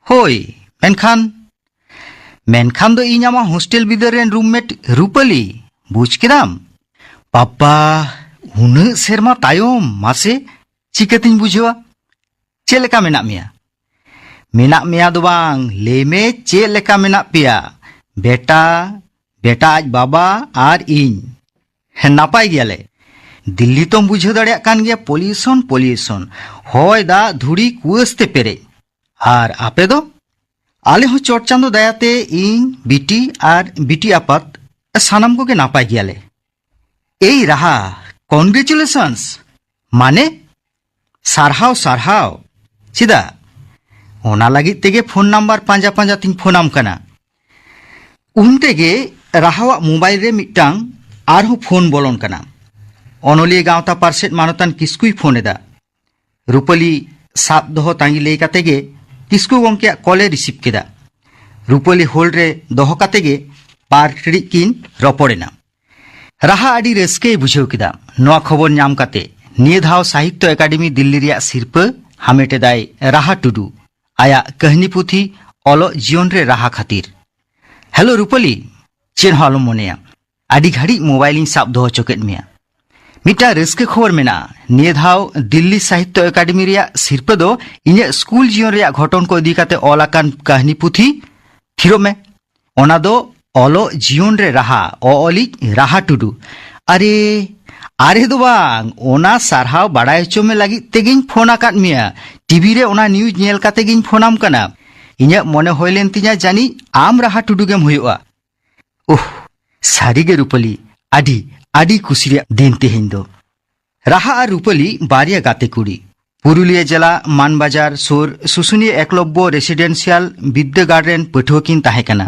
ᱦᱳᱭ, ᱢᱮᱱᱠᱷᱟᱱ, ᱢᱮᱱᱠᱷᱟᱱ ᱫᱚ ᱤᱧ ᱟᱢᱟᱜ ᱦᱳᱥᱴᱮᱞ ᱵᱤᱫᱟᱹᱞ ᱨᱮᱱ ᱨᱩᱢᱢᱮᱴ ᱨᱩᱯᱟᱹᱞᱤ, ᱵᱩᱡᱽ ᱠᱮᱫᱟᱢ? ᱵᱟᱵᱟ, ᱩᱱᱟᱹᱜ ᱥᱮᱨᱢᱟ ᱛᱟᱭᱚᱢ, ᱢᱟᱥᱮ, ᱪᱤᱠᱟᱹᱛᱤᱧ ᱵᱩᱡᱷᱟᱹᱣᱟ? ᱪᱮᱫ ᱞᱮᱠᱟ ᱢᱮᱱᱟᱜ ᱢᱮᱭᱟ? ᱢᱮᱱᱟᱜ ᱢᱮᱭᱟ ᱫᱚ ᱵᱟᱝ, ᱞᱟᱹᱭ ᱢᱮ ᱪᱮᱫ ᱞᱮᱠᱟ ᱢᱮᱱᱟᱜ ᱯᱮᱭᱟ? ᱵᱮᱴᱟ, ᱵᱮᱴᱟ ᱟᱡ ᱵᱟᱵᱟ ᱟᱨ ᱤᱧ᱾ ᱦᱮᱸ, ᱱᱟᱯᱟᱭ ᱜᱮᱭᱟᱞᱮ᱾ ᱫᱤᱞᱞᱤ ᱛᱚᱢ ᱵᱩᱡᱷᱟᱹᱣ ᱫᱟᱲᱮᱭᱟᱜ ᱠᱟᱱ ᱜᱮᱭᱟ, ᱯᱚᱞᱤᱭᱩᱥᱚᱱ, ᱯᱚᱞᱤᱭᱩᱥᱚᱱ, ᱦᱚᱭ, ᱫᱟᱜ, ᱫᱷᱩᱲᱤ, ᱠᱩᱣᱟᱹᱥ ᱛᱮ ᱯᱮᱨᱮᱡ᱾ ᱟᱨ ᱟᱯᱮ ᱫᱚ? ᱟᱞᱮ ᱦᱚᱸ ᱪᱚᱴ ᱪᱟᱸᱫᱚ ᱫᱟᱭᱟᱛᱮ ᱤᱧ, ᱵᱤᱴᱤ ᱟᱨ ᱵᱤᱴᱤ ᱟᱯᱟᱛ ᱥᱟᱱᱟᱢ ᱠᱚᱜᱮ ᱱᱟᱯᱟᱭ ᱜᱮᱭᱟᱞᱮ᱾ ᱮᱭ ᱨᱟᱦᱟ, ᱠᱚᱱᱜᱨᱮᱪᱩᱞᱮᱥᱚᱱᱥ! ᱢᱟᱱᱮ, ᱥᱟᱨᱦᱟᱣ, ᱥᱟᱨᱦᱟᱣ᱾ ᱪᱮᱫᱟᱜ? ᱚᱱᱟ ᱞᱟᱹᱜᱤᱫ ᱛᱮᱜᱮ ᱯᱷᱳᱱ ᱱᱟᱢᱵᱟᱨ ᱯᱟᱸᱡᱟ ᱯᱟᱸᱡᱟ ᱛᱤᱧ ᱯᱷᱳᱱᱟᱢ ᱠᱟᱱᱟ᱾ ᱩᱱ ᱛᱮᱜᱮ ᱨᱟᱦᱟᱣᱟᱜ ᱢᱳᱵᱟᱭᱤᱞ ᱨᱮ ᱢᱤᱫᱴᱟᱝ ᱟᱨᱦᱚᱸ ᱯᱷᱳᱱ ᱵᱚᱞᱚᱱ ᱠᱟᱱᱟ᱾ ᱚᱱᱚᱞᱤᱭᱟᱹ ᱜᱟᱶᱛᱟ ᱯᱟᱨᱥᱮᱛ ᱢᱟᱱᱚᱛᱟᱱ ᱠᱤᱥᱠᱩᱭ ᱯᱷᱳᱱ ᱮᱫᱟ᱾ ᱨᱩᱯᱟᱹᱞᱤ ᱥᱟᱵ ᱫᱚᱦᱚ ᱛᱟᱸᱜᱤ ᱞᱟᱹᱭ ᱠᱟᱛᱮ ᱜᱮ ᱠᱤᱥᱠᱩ ᱜᱚᱢᱠᱮᱭᱟᱜ ᱠᱚᱞᱮ ᱨᱤᱥᱤᱵᱷ ᱠᱮᱫᱟ᱾ ᱨᱩᱯᱟᱹᱞᱤ ᱦᱳᱞᱰ ᱨᱮ ᱫᱚᱦᱚ ᱠᱟᱛᱮ ᱜᱮ ᱵᱟᱨ ᱴᱤᱲᱤᱡ ᱠᱤᱱ ᱨᱚᱯᱚᱲ ᱮᱱᱟ᱾ ᱨᱟᱦᱟ ᱟᱹᱰᱤ ᱨᱟᱹᱥᱠᱟᱹᱭ ᱵᱩᱡᱷᱟᱹᱣ ᱠᱮᱫᱟ ᱱᱚᱣᱟ ᱠᱷᱚᱵᱚᱨ ᱧᱟᱢ ᱠᱟᱛᱮ᱾ ᱱᱤᱭᱟᱹ ᱫᱷᱟᱣ ᱥᱟᱦᱤᱛᱛᱚ ᱮᱠᱟᱰᱮᱢᱤ ᱫᱤᱞᱞᱤ ᱨᱮᱭᱟᱜ ᱥᱤᱨᱯᱟᱹ ᱦᱟᱢᱮᱴ ᱮᱫᱟᱭ ᱨᱟᱦᱟ ᱴᱩᱰᱩ, ᱟᱭᱟᱜ ᱠᱟᱹᱦᱱᱤ ᱯᱩᱛᱷᱤ ᱚᱞᱚᱜ ᱡᱤᱭᱚᱱ ᱨᱮ ᱨᱟᱦᱟ ᱠᱷᱟᱹᱛᱤᱨ᱾ ᱦᱮᱞᱳ ᱨᱩᱯᱟᱹᱞᱤ, ᱪᱮᱫ ᱦᱚᱸ ᱟᱞᱚᱢ ᱢᱚᱱᱮᱭᱟ, ᱟᱹᱰᱤ ᱜᱷᱟᱹᱲᱤᱡ ᱢᱳᱵᱟᱭᱤᱞᱤᱧ ᱥᱟᱵ ᱫᱚᱦᱚ ᱦᱚᱪᱚ ᱠᱮᱫ ᱢᱮᱭᱟ᱾ ᱢᱤᱫᱴᱟᱝ ᱨᱟᱹᱥᱠᱟᱹ ᱠᱷᱚᱵᱚᱨ ᱢᱮᱱᱟᱜᱼᱟ, ᱱᱤᱭᱟᱹ ᱫᱷᱟᱣ ᱫᱤᱞᱞᱤ ᱥᱟᱦᱤᱛᱛᱚ ᱮᱠᱟᱰᱮᱢᱤ ᱨᱮᱭᱟᱜ ᱥᱤᱨᱯᱟᱹ ᱫᱚ ᱤᱧᱟᱹᱜ ᱥᱠᱩᱞ ᱡᱤᱭᱚᱱ ᱨᱮᱭᱟᱜ ᱜᱷᱚᱴᱚᱱ ᱠᱚ ᱤᱫᱤ ᱠᱟᱛᱮ ᱚᱞ ᱟᱠᱟᱱ ᱠᱟᱹᱦᱱᱤ ᱯᱩᱛᱷᱤ᱾ ᱛᱷᱤᱨᱚᱜ ᱢᱮ᱾ ᱚᱱᱟ ᱫᱚ ᱚᱞᱚᱜ ᱡᱤᱭᱚᱱ ᱨᱮ ᱨᱟᱦᱟ, ᱚᱚᱞᱤᱡ ᱨᱟᱦᱟ ᱴᱩᱰᱩ᱾ ᱟᱨᱮ, ᱟᱨᱮ ᱫᱚ ᱵᱟᱝ, ᱚᱱᱟ ᱥᱟᱨᱦᱟᱣ ᱵᱟᱲᱟᱭ ᱦᱚᱪᱚ ᱢᱮ ᱞᱟᱹᱜᱤᱫ ᱛᱮᱜᱮᱧ ᱯᱷᱳᱱ ᱟᱠᱟᱫ ᱢᱮᱭᱟ᱾ ᱴᱤᱵᱷᱤ ᱨᱮ ᱚᱱᱟ ᱱᱤᱭᱩᱡᱽ ᱧᱮᱞ ᱠᱟᱛᱮ ᱜᱤᱧ ᱯᱷᱳᱱᱟᱢ ᱠᱟᱱᱟ᱾ ᱤᱧᱟᱹᱜ ᱢᱚᱱᱮ ᱦᱩᱭ ᱞᱮᱱ ᱛᱤᱧᱟ ᱡᱟᱹᱱᱤᱡ ᱟᱢ ᱨᱟᱦᱟ ᱴᱩᱰᱩ ᱜᱮᱢ ᱦᱩᱭᱩᱜᱼᱟ᱾ ᱩᱦ, ᱥᱟᱹᱨᱤᱜᱮ ᱨᱩᱯᱟᱹᱞᱤ, ᱟᱹᱰᱤ, ᱟᱹᱰᱤ ᱠᱩᱥᱤ ᱨᱮᱭᱟᱜ ᱫᱤᱱ ᱛᱮᱦᱮᱧ ᱫᱚ᱾ ᱨᱟᱦᱟ ᱟᱨ ᱨᱩᱯᱟᱹᱞᱤ ᱵᱟᱨᱭᱟ ᱜᱟᱛᱮ ᱠᱩᱲᱤ᱾ ᱯᱩᱨᱩᱞᱤᱭᱟᱹ ᱡᱮᱞᱟ ᱢᱟᱱᱵᱟᱡᱟᱨ ᱥᱩᱨ ᱥᱩᱥᱩᱱᱤᱭᱟᱹ ᱮᱠᱞᱚᱵᱽᱵᱚ ᱨᱮᱥᱤᱰᱮᱱᱥᱤᱭᱟᱞ ᱵᱤᱫᱽᱫᱟᱹᱜᱟᱲ ᱨᱮᱱ ᱯᱟᱹᱴᱷᱩᱣᱟᱹ ᱠᱤᱱ ᱛᱟᱦᱮᱸ ᱠᱟᱱᱟ᱾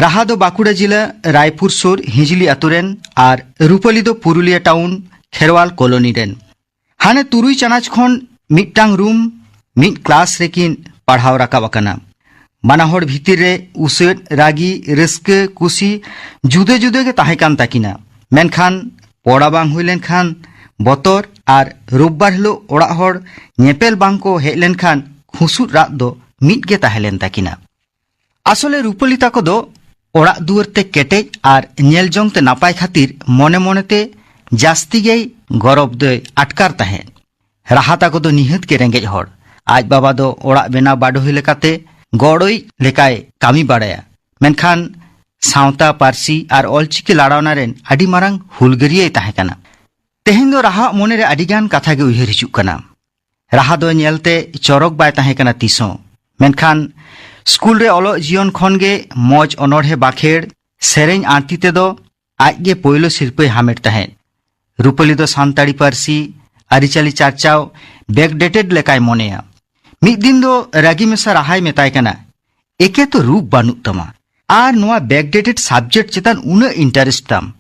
ᱨᱟᱦᱟ ᱫᱚ ᱵᱟᱸᱠᱩᱲᱟ ᱡᱮᱞᱟ ᱨᱟᱭᱯᱩᱨ ᱥᱩᱨ ᱦᱤᱡᱽᱞᱤ ᱟᱛᱳ ᱨᱮᱱ ᱟᱨ ᱨᱩᱯᱟᱹᱞᱤ ᱫᱚ ᱯᱩᱨᱩᱞᱤᱭᱟᱹ ᱴᱟᱣᱩᱱ ᱠᱷᱮᱨᱣᱟᱞ ᱠᱚᱞᱚᱱᱤ ᱨᱮᱱ᱾ ᱦᱟᱱᱮ ᱛᱩᱨᱩᱭ ᱪᱟᱱᱟᱪ ᱠᱷᱚᱱ ᱢᱤᱫᱴᱟᱝ ᱨᱩᱢ, ᱢᱤᱫ ᱠᱞᱟᱥ ᱨᱮᱠᱤᱱ ᱯᱟᱲᱦᱟᱣ ᱨᱟᱠᱟᱵ ᱟᱠᱟᱱᱟ᱾ ᱵᱟᱱᱟ ᱦᱚᱲ ᱵᱷᱤᱛᱤᱨ ᱨᱮ ᱩᱥᱟᱹᱫ, ᱨᱟᱹᱜᱤ, ᱨᱟᱹᱥᱠᱟᱹ, ᱠᱩᱥᱤ ᱡᱩᱫᱟᱹ ᱡᱩᱫᱟᱹ ᱜᱮ ᱛᱟᱦᱮᱸ ᱠᱟᱱ ᱛᱟᱹᱠᱤᱱᱟ᱾ ᱢᱮᱱᱠᱷᱟᱱ ᱯᱚᱲᱟ ᱵᱟᱝ ᱦᱩᱭ ᱞᱮᱱᱠᱷᱟᱱ ᱵᱚᱛᱚᱨ ᱟᱨ ᱨᱳᱵᱵᱟᱨ ᱦᱤᱞᱳᱜ ᱚᱲᱟᱜ ᱦᱚᱲ ᱧᱮᱯᱮᱞ ᱵᱟᱝ ᱠᱚ ᱦᱮᱡ ᱞᱮᱱᱠᱷᱟᱱ ᱠᱷᱩᱥᱩᱨ ᱨᱟᱜ ᱫᱚ ᱢᱤᱫ ᱜᱮ ᱛᱟᱦᱮᱸ ᱞᱮᱱ ᱛᱟᱹᱠᱤᱱᱟ᱾ ᱟᱥᱚᱞᱮ ᱨᱩᱯᱟᱹᱞᱤ ᱛᱟᱠᱚ ᱫᱚ ᱚᱲᱟᱜ ᱫᱩᱣᱟᱹᱨ ᱛᱮ ᱠᱮᱴᱮᱡ ᱟᱨ ᱧᱮᱞ ᱡᱚᱝ ᱛᱮ ᱱᱟᱯᱟᱭ ᱠᱷᱟᱹᱛᱤᱨ ᱢᱚᱱᱮ ᱢᱚᱱᱮᱛᱮ ᱡᱟᱹᱥᱛᱤ ᱜᱮᱭ ᱜᱚᱨᱚᱵᱽ ᱫᱚᱭ ᱟᱴᱠᱟᱨ ᱛᱟᱦᱮᱸᱫ᱾ ᱨᱟᱦᱟ ᱛᱟᱠᱚ ᱫᱚ ᱱᱤᱦᱟᱹᱛ ᱜᱮ ᱨᱮᱸᱜᱮᱡ ᱦᱚᱲ᱾ ᱟᱡ ᱵᱟᱵᱟ ᱫᱚ ᱚᱲᱟᱜ ᱵᱮᱱᱟᱣ ᱵᱟᱰᱚᱦᱤ ᱞᱮᱠᱟᱛᱮ ᱜᱚᱲᱚᱭᱤᱡ ᱞᱮᱠᱟᱭ ᱠᱟᱹᱢᱤ ᱵᱟᱲᱟᱭᱟ᱾ ᱢᱮᱱᱠᱷᱟᱱ ᱥᱟᱶᱛᱟ, ᱯᱟᱹᱨᱥᱤ ᱟᱨ ᱚᱞᱪᱤᱠᱤ ᱞᱟᱲᱟᱣᱱᱟ ᱨᱮᱱ ᱟᱹᱰᱤ ᱢᱟᱨᱟᱝ ᱦᱩᱞᱜᱟᱹᱨᱤᱭᱟᱹᱭ ᱛᱟᱦᱮᱸ ᱠᱟᱱᱟ᱾ ᱛᱮᱦᱮᱧ ᱫᱚ ᱨᱟᱦᱟᱣᱟᱜ ᱢᱚᱱᱮᱨᱮ ᱟᱹᱰᱤᱜᱟᱱ ᱠᱟᱛᱷᱟ ᱜᱮ ᱩᱭᱦᱟᱹᱨ ᱦᱤᱡᱩᱜ ᱠᱟᱱᱟ᱾ ᱨᱟᱦᱟ ᱫᱚ ᱧᱮᱞᱛᱮ ᱪᱚᱨᱚᱠ ᱵᱟᱭ ᱛᱟᱦᱮᱸ ᱠᱟᱱᱟ ᱛᱤᱥᱦᱚᱸ᱾ ᱢᱮᱱᱠᱷᱟᱱ ᱥᱠᱩᱞ ᱨᱮ ᱚᱞᱚᱜ ᱡᱤᱭᱚᱱ ᱠᱷᱚᱱ ᱜᱮ ᱢᱚᱡᱽ ᱚᱱᱚᱬᱦᱮ ᱵᱟᱠᱷᱮᱲ, ᱥᱮᱨᱮᱧ ᱟᱨᱛᱤ ᱛᱮᱫᱚ ᱟᱡ ᱜᱮ ᱯᱳᱭᱞᱳ ᱥᱤᱨᱯᱟᱹᱭ ᱦᱟᱢᱮᱴ ᱛᱟᱦᱮᱸᱫ᱾ ᱨᱩᱯᱟᱹᱞᱤ ᱫᱚ ᱥᱟᱱᱛᱟᱲᱤ ᱯᱟᱹᱨᱥᱤ, ᱟᱹᱨᱤᱪᱟᱹᱞᱤ ᱪᱟᱨᱪᱟᱣ backdated ᱞᱮᱠᱟᱭ ᱢᱚᱱᱮᱭᱟ᱾ ᱢᱤᱫ ᱫᱤᱱ ᱫᱚ ᱨᱟᱹᱜᱤ ᱢᱮᱥᱟ ᱨᱟᱦᱟᱭ ᱢᱮᱛᱟᱭ ᱠᱟᱱᱟ, "ᱮᱠᱮ ᱛᱚ ᱨᱩᱯ ᱵᱟᱹᱱᱩᱜ ᱛᱟᱢᱟ, ᱟᱨ ᱱᱚᱣᱟ backdated subject ᱪᱮᱛᱟᱱ ᱩᱱᱟᱹᱜ interest ᱛᱟᱢ?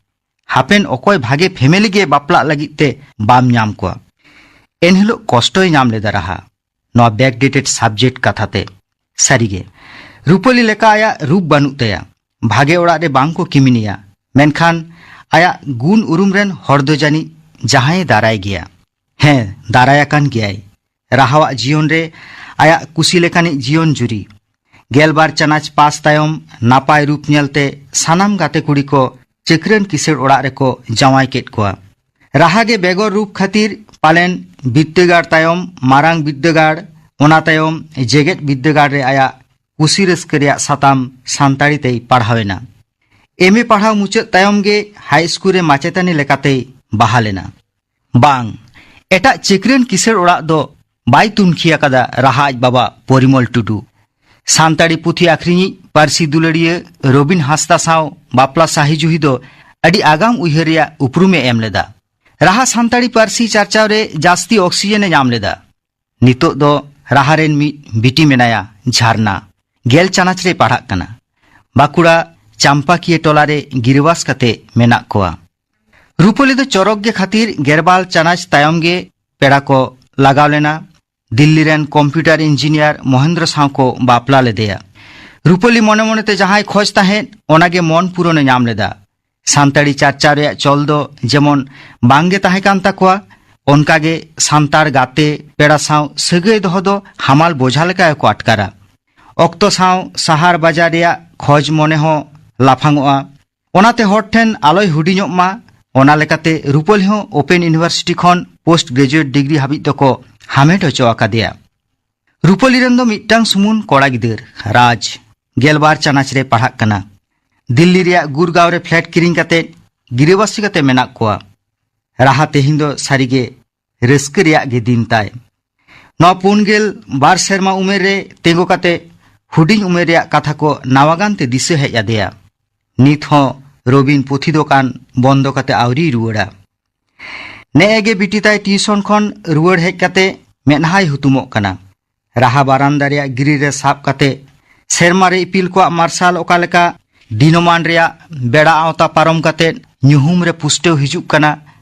ᱦᱟᱯᱮᱱ ᱚᱠᱚᱭ ᱵᱷᱟᱜᱮ family ᱜᱮ ᱵᱟᱯᱞᱟᱜ ᱞᱟᱹᱜᱤᱫ ᱛᱮ ᱵᱟᱢ ᱧᱟᱢ ᱠᱚᱣᱟ?" ᱮᱱᱦᱤᱞᱳᱜ ᱠᱚᱥᱴᱚᱭ ᱧᱟᱢ ᱞᱮᱫᱟ ᱨᱟᱦᱟ ᱱᱚᱣᱟ backdated subject ᱠᱟᱛᱷᱟ ᱛᱮ᱾ ᱥᱟᱹᱨᱤᱜᱮ, ᱨᱩᱯᱟᱹᱞᱤ ᱞᱮᱠᱟ ᱟᱭᱟᱜ ᱨᱩᱯ ᱵᱟᱹᱱᱩᱜ ᱛᱟᱭᱟ᱾ ᱵᱷᱟᱜᱮ ᱚᱲᱟᱜ ᱨᱮ ᱵᱟᱝ ᱠᱚ ᱠᱤᱢᱤᱱᱮᱭᱟ, ᱢᱮᱱᱠᱷᱟᱱ ᱟᱭᱟᱜ ᱜᱩᱱ ᱩᱨᱩᱢ ᱨᱮᱱ ᱦᱚᱲ ᱫᱚ ᱡᱟᱹᱱᱤᱡ ᱡᱟᱦᱟᱸᱭᱮ ᱫᱟᱨᱟᱭ ᱜᱮᱭᱟ᱾ ᱦᱮᱸ, ᱫᱟᱨᱟᱭ ᱟᱠᱟᱱ ᱜᱮᱭᱟᱭ᱾ ᱨᱟᱦᱟᱣᱟᱜ ᱡᱤᱭᱚᱱ ᱨᱮ ᱟᱭᱟᱜ ᱠᱩᱥᱤ ᱞᱮᱠᱟᱱᱤᱡ ᱡᱤᱭᱚᱱ ᱡᱩᱨᱤ᱾ ᱜᱮᱞᱵᱟᱨ ᱪᱟᱱᱟᱪ ᱯᱟᱥ ᱛᱟᱭᱚᱢ ᱱᱟᱯᱟᱭ ᱨᱩᱯ ᱧᱮᱞᱛᱮ ᱥᱟᱱᱟᱢ ᱜᱟᱛᱮ ᱠᱩᱲᱤ ᱠᱚ ᱪᱟᱹᱠᱨᱟᱹᱱ ᱠᱤᱥᱟᱹᱲ ᱚᱲᱟᱜ ᱨᱮᱠᱚ ᱡᱟᱶᱟᱭ ᱠᱮᱫ ᱠᱚᱣᱟ᱾ ᱨᱟᱦᱟ ᱜᱮ ᱵᱮᱜᱚᱨ ᱨᱩᱯ ᱠᱷᱟᱹᱛᱤᱨ ᱯᱟᱞᱮᱱ ᱵᱤᱨᱫᱟᱹᱜᱟᱲ ᱛᱟᱭᱚᱢ ᱢᱟᱨᱟᱝ ᱵᱤᱨᱫᱟᱹᱜᱟᱲ, ᱚᱱᱟ ᱛᱟᱭᱚᱢ ᱡᱮᱜᱮᱛ ᱵᱤᱨᱫᱟᱹᱜᱟᱲ ᱨᱮ ᱟᱭᱟᱜ ᱠᱩᱥᱤ ᱨᱟᱹᱥᱠᱟᱹ ᱨᱮᱭᱟᱜ ᱥᱟᱛᱟᱢ ᱥᱟᱱᱛᱟᱲᱤ ᱛᱮᱭ ᱯᱟᱲᱦᱟᱣ ᱮᱱᱟ᱾ ᱮᱢ ᱮ ᱯᱟᱲᱦᱟᱣ ᱢᱩᱪᱟᱹᱫ ᱛᱟᱭᱚᱢ ᱜᱮ ᱦᱟᱭ ᱥᱠᱩᱞ ᱨᱮ ᱢᱟᱪᱮᱛᱟᱹᱱᱤ ᱞᱮᱠᱟᱛᱮᱭ ᱵᱟᱦᱟᱞ ᱮᱱᱟ᱾ ᱵᱟᱝ, ᱮᱴᱟᱜ ᱪᱟᱹᱠᱨᱤᱭᱟᱱ ᱠᱤᱥᱟᱹᱬ ᱚᱲᱟᱜ ᱫᱚ ᱵᱟᱭ ᱛᱩᱱᱠᱷᱤ ᱟᱠᱟᱫᱟ ᱨᱟᱦᱟ ᱟᱡ ᱵᱟᱵᱟ ᱯᱚᱨᱤᱢᱚᱞ ᱴᱩᱰᱩ᱾ ᱥᱟᱱᱛᱟᱲᱤ ᱯᱩᱛᱷᱤ ᱟᱹᱠᱷᱨᱤᱧᱤᱡ ᱯᱟᱹᱨᱥᱤ ᱫᱩᱞᱟᱹᱲᱤᱭᱟᱹ ᱨᱚᱵᱤᱱ ᱦᱟᱸᱥᱫᱟ ᱥᱟᱶ ᱵᱟᱯᱞᱟ ᱥᱟᱹᱦᱤ ᱡᱩᱦᱤ ᱫᱚ ᱟᱹᱰᱤ ᱟᱜᱟᱢ ᱩᱭᱦᱟᱹᱨ ᱨᱮᱭᱟᱜ ᱩᱯᱨᱩᱢᱮ ᱮᱢ ᱞᱮᱫᱟ᱾ ᱨᱟᱦᱟ ᱥᱟᱱᱛᱟᱲᱤ ᱯᱟᱹᱨᱥᱤ ᱪᱟᱨᱪᱟᱣ ᱨᱮ ᱡᱟᱹᱥᱛᱤ ᱚᱠᱥᱤᱡᱮᱱ ᱮ ᱧᱟᱢ ᱞᱮᱫᱟ᱾ ᱱᱤᱛᱚᱜ ᱫᱚ ᱨᱟᱦᱟ ᱨᱮᱱ ᱢᱤᱫ ᱵᱤᱴᱤ ᱢᱮᱱᱟᱭᱟ, ᱡᱷᱟᱨᱱᱟ᱾ ᱜᱮᱞ ᱪᱟᱱᱟᱪ ᱨᱮᱭ ᱯᱟᱲᱦᱟᱜ ᱠᱟᱱᱟ᱾ ᱵᱟᱸᱠᱩᱲᱟ ᱪᱟᱢᱯᱟᱠᱤᱭᱟᱹ ᱴᱚᱞᱟ ᱨᱮ ᱜᱤᱨᱟᱹᱵᱟᱥ ᱠᱟᱛᱮ ᱢᱮᱱᱟᱜ ᱠᱚᱣᱟ᱾ ᱨᱩᱯᱟᱹᱞᱤ ᱫᱚ ᱪᱚᱨᱚᱠ ᱜᱮ ᱠᱷᱟᱹᱛᱤᱨ ᱜᱮᱨᱵᱟᱞ ᱪᱟᱱᱟᱪ ᱛᱟᱭᱚᱢ ᱜᱮ ᱯᱮᱲᱟ ᱠᱚ ᱞᱟᱜᱟᱣ ᱞᱮᱱᱟ᱾ ᱫᱤᱞᱞᱤ ᱨᱮᱱ ᱠᱚᱢᱯᱤᱭᱩᱴᱟᱨ ᱤᱧᱡᱤᱱᱤᱭᱟᱨ ᱢᱚᱦᱮᱱᱫᱨᱚ ᱥᱟᱶ ᱠᱚ ᱵᱟᱯᱞᱟ ᱞᱮᱫᱮᱭᱟ᱾ ᱨᱩᱯᱟᱹᱞᱤ ᱢᱚᱱᱮ ᱢᱚᱱᱮᱛᱮ ᱡᱟᱦᱟᱸᱭ ᱠᱷᱚᱡᱽ ᱛᱟᱦᱮᱸᱫ, ᱚᱱᱟᱜᱮ ᱢᱚᱱ ᱯᱩᱨᱚᱱᱮ ᱧᱟᱢ ᱞᱮᱫᱟ᱾ ᱥᱟᱱᱛᱟᱲᱤ ᱪᱟᱨᱪᱟᱣ ᱨᱮᱭᱟᱜ ᱪᱚᱞ ᱫᱚ ᱡᱮᱢᱚᱱ ᱵᱟᱝᱜᱮ ᱛᱟᱦᱮᱸ ᱠᱟᱱ ᱛᱟᱠᱚᱣᱟ, ᱚᱱᱠᱟᱜᱮ ᱥᱟᱱᱛᱟᱲ ᱜᱟᱛᱮ ᱯᱮᱲᱟ ᱥᱟᱶ ᱥᱟᱹᱜᱟᱹᱭ ᱫᱚᱦᱚ ᱫᱚ ᱦᱟᱢᱟᱞ ᱵᱚᱡᱷᱟ ᱞᱮᱠᱟ ᱜᱮᱠᱚ ᱟᱴᱠᱟᱨᱟ᱾ ᱚᱠᱛᱚ ᱥᱟᱶ ᱥᱟᱦᱟᱨ ᱵᱟᱡᱟᱨ ᱨᱮᱭᱟᱜ ᱠᱷᱚᱡᱽ ᱢᱚᱱᱮ ᱦᱚᱸ ᱞᱟᱯᱷᱟᱝᱚᱜᱼᱟ᱾ ᱚᱱᱟᱛᱮ ᱦᱚᱲ ᱴᱷᱮᱱ ᱟᱞᱚᱭ ᱦᱩᱰᱤᱧᱚᱜ ᱢᱟ, ᱚᱱᱟ ᱞᱮᱠᱟᱛᱮ ᱨᱩᱯᱟᱹᱞᱤ ᱦᱚᱸ ᱳᱯᱮᱱ ᱤᱭᱩᱱᱤᱵᱷᱟᱨᱥᱤᱴᱤ ᱠᱷᱚᱱ ᱯᱳᱥᱴ ᱜᱨᱮᱡᱩᱭᱮᱴ ᱰᱤᱜᱽᱨᱤ ᱦᱟᱹᱵᱤᱡ ᱫᱚᱠᱚ ᱦᱟᱢᱮᱴ ᱦᱚᱪᱚ ᱟᱠᱟᱫᱮᱭᱟ᱾ ᱨᱩᱯᱟᱹᱞᱤ ᱨᱮᱱ ᱫᱚ ᱢᱤᱫᱴᱟᱝ ᱥᱩᱢᱩᱝ ᱠᱚᱲᱟ ᱜᱤᱫᱟᱹᱨ, ᱨᱟᱡᱽ, ᱜᱮᱞᱵᱟᱨ ᱪᱟᱱᱟᱪ ᱨᱮ ᱯᱟᱲᱦᱟᱜ ᱠᱟᱱᱟ᱾ ᱫᱤᱞᱞᱤ ᱨᱮᱭᱟᱜ ᱜᱩᱨᱜᱟᱸᱣ ᱨᱮ ᱯᱷᱞᱮᱴ ᱠᱤᱨᱤᱧ ᱠᱟᱛᱮ ᱜᱤᱨᱟᱹᱵᱟᱹᱥᱤ ᱠᱟᱛᱮ ᱢᱮᱱᱟᱜ ᱠᱚᱣᱟ᱾ ᱨᱟᱦᱟ ᱛᱮᱦᱮᱧ ᱫᱚ ᱥᱟᱹᱨᱤᱜᱮ ᱨᱟᱹᱥᱠᱟᱹ ᱨᱮᱭᱟᱜ ᱜᱮ ᱫᱤᱱ ᱛᱟᱭ᱾ ᱱᱚᱣᱟ ᱯᱩᱱ ᱜᱮᱞ ᱵᱟᱨ ᱥᱮᱨᱢᱟ ᱩᱢᱮᱨ ᱨᱮ ᱛᱤᱸᱜᱩ ᱠᱟᱛᱮ ᱦᱩᱰᱤᱧ ᱩᱢᱮᱨ ᱨᱮᱭᱟᱜ ᱠᱟᱛᱷᱟ ᱠᱚ ᱱᱟᱣᱟ ᱜᱟᱱ ᱛᱮ ᱫᱤᱥᱟᱹ ᱦᱮᱡ ᱟᱫᱮᱭᱟ᱾ ᱱᱤᱛ ᱦᱚᱸ ᱨᱚᱵᱤᱱ ᱯᱩᱛᱷᱤ ᱫᱚᱠᱟᱱ ᱵᱚᱱᱫᱚ ᱠᱟᱛᱮ ᱟᱹᱣᱨᱤᱭ ᱨᱩᱣᱟᱹᱲᱟ᱾ ᱱᱮᱜᱼᱮ ᱜᱮ ᱵᱤᱴᱤ ᱛᱟᱭ ᱴᱤᱭᱩᱥᱚᱱ ᱠᱷᱚᱱ ᱨᱩᱣᱟᱹᱲ ᱦᱮᱡ ᱠᱟᱛᱮ ᱢᱮᱫᱦᱟᱭ ᱦᱩᱛᱩᱢᱚᱜ ᱠᱟᱱᱟ᱾ ᱨᱟᱦᱟ ᱵᱟᱨᱟᱱᱫᱟ ᱨᱮᱭᱟᱜ ᱜᱤᱨᱤ ᱨᱮ ᱥᱟᱵ ᱠᱟᱛᱮ ᱥᱮᱨᱢᱟ ᱨᱮ ᱤᱯᱤᱞ ᱠᱚᱣᱟᱜ ᱢᱟᱨᱥᱟᱞ ᱚᱠᱟ ᱞᱮᱠᱟ ᱫᱤᱱᱚᱢᱟᱱ ᱨᱮᱭᱟᱜ ᱵᱮᱲᱟ ᱟᱣᱛᱟ ᱯᱟᱨᱚᱢ ᱠᱟᱛᱮ ᱧᱩᱦᱩᱢ ᱨᱮ ᱯᱩᱥᱴᱟᱹᱣ ᱦᱤᱡᱩᱜ ᱠᱟᱱᱟ,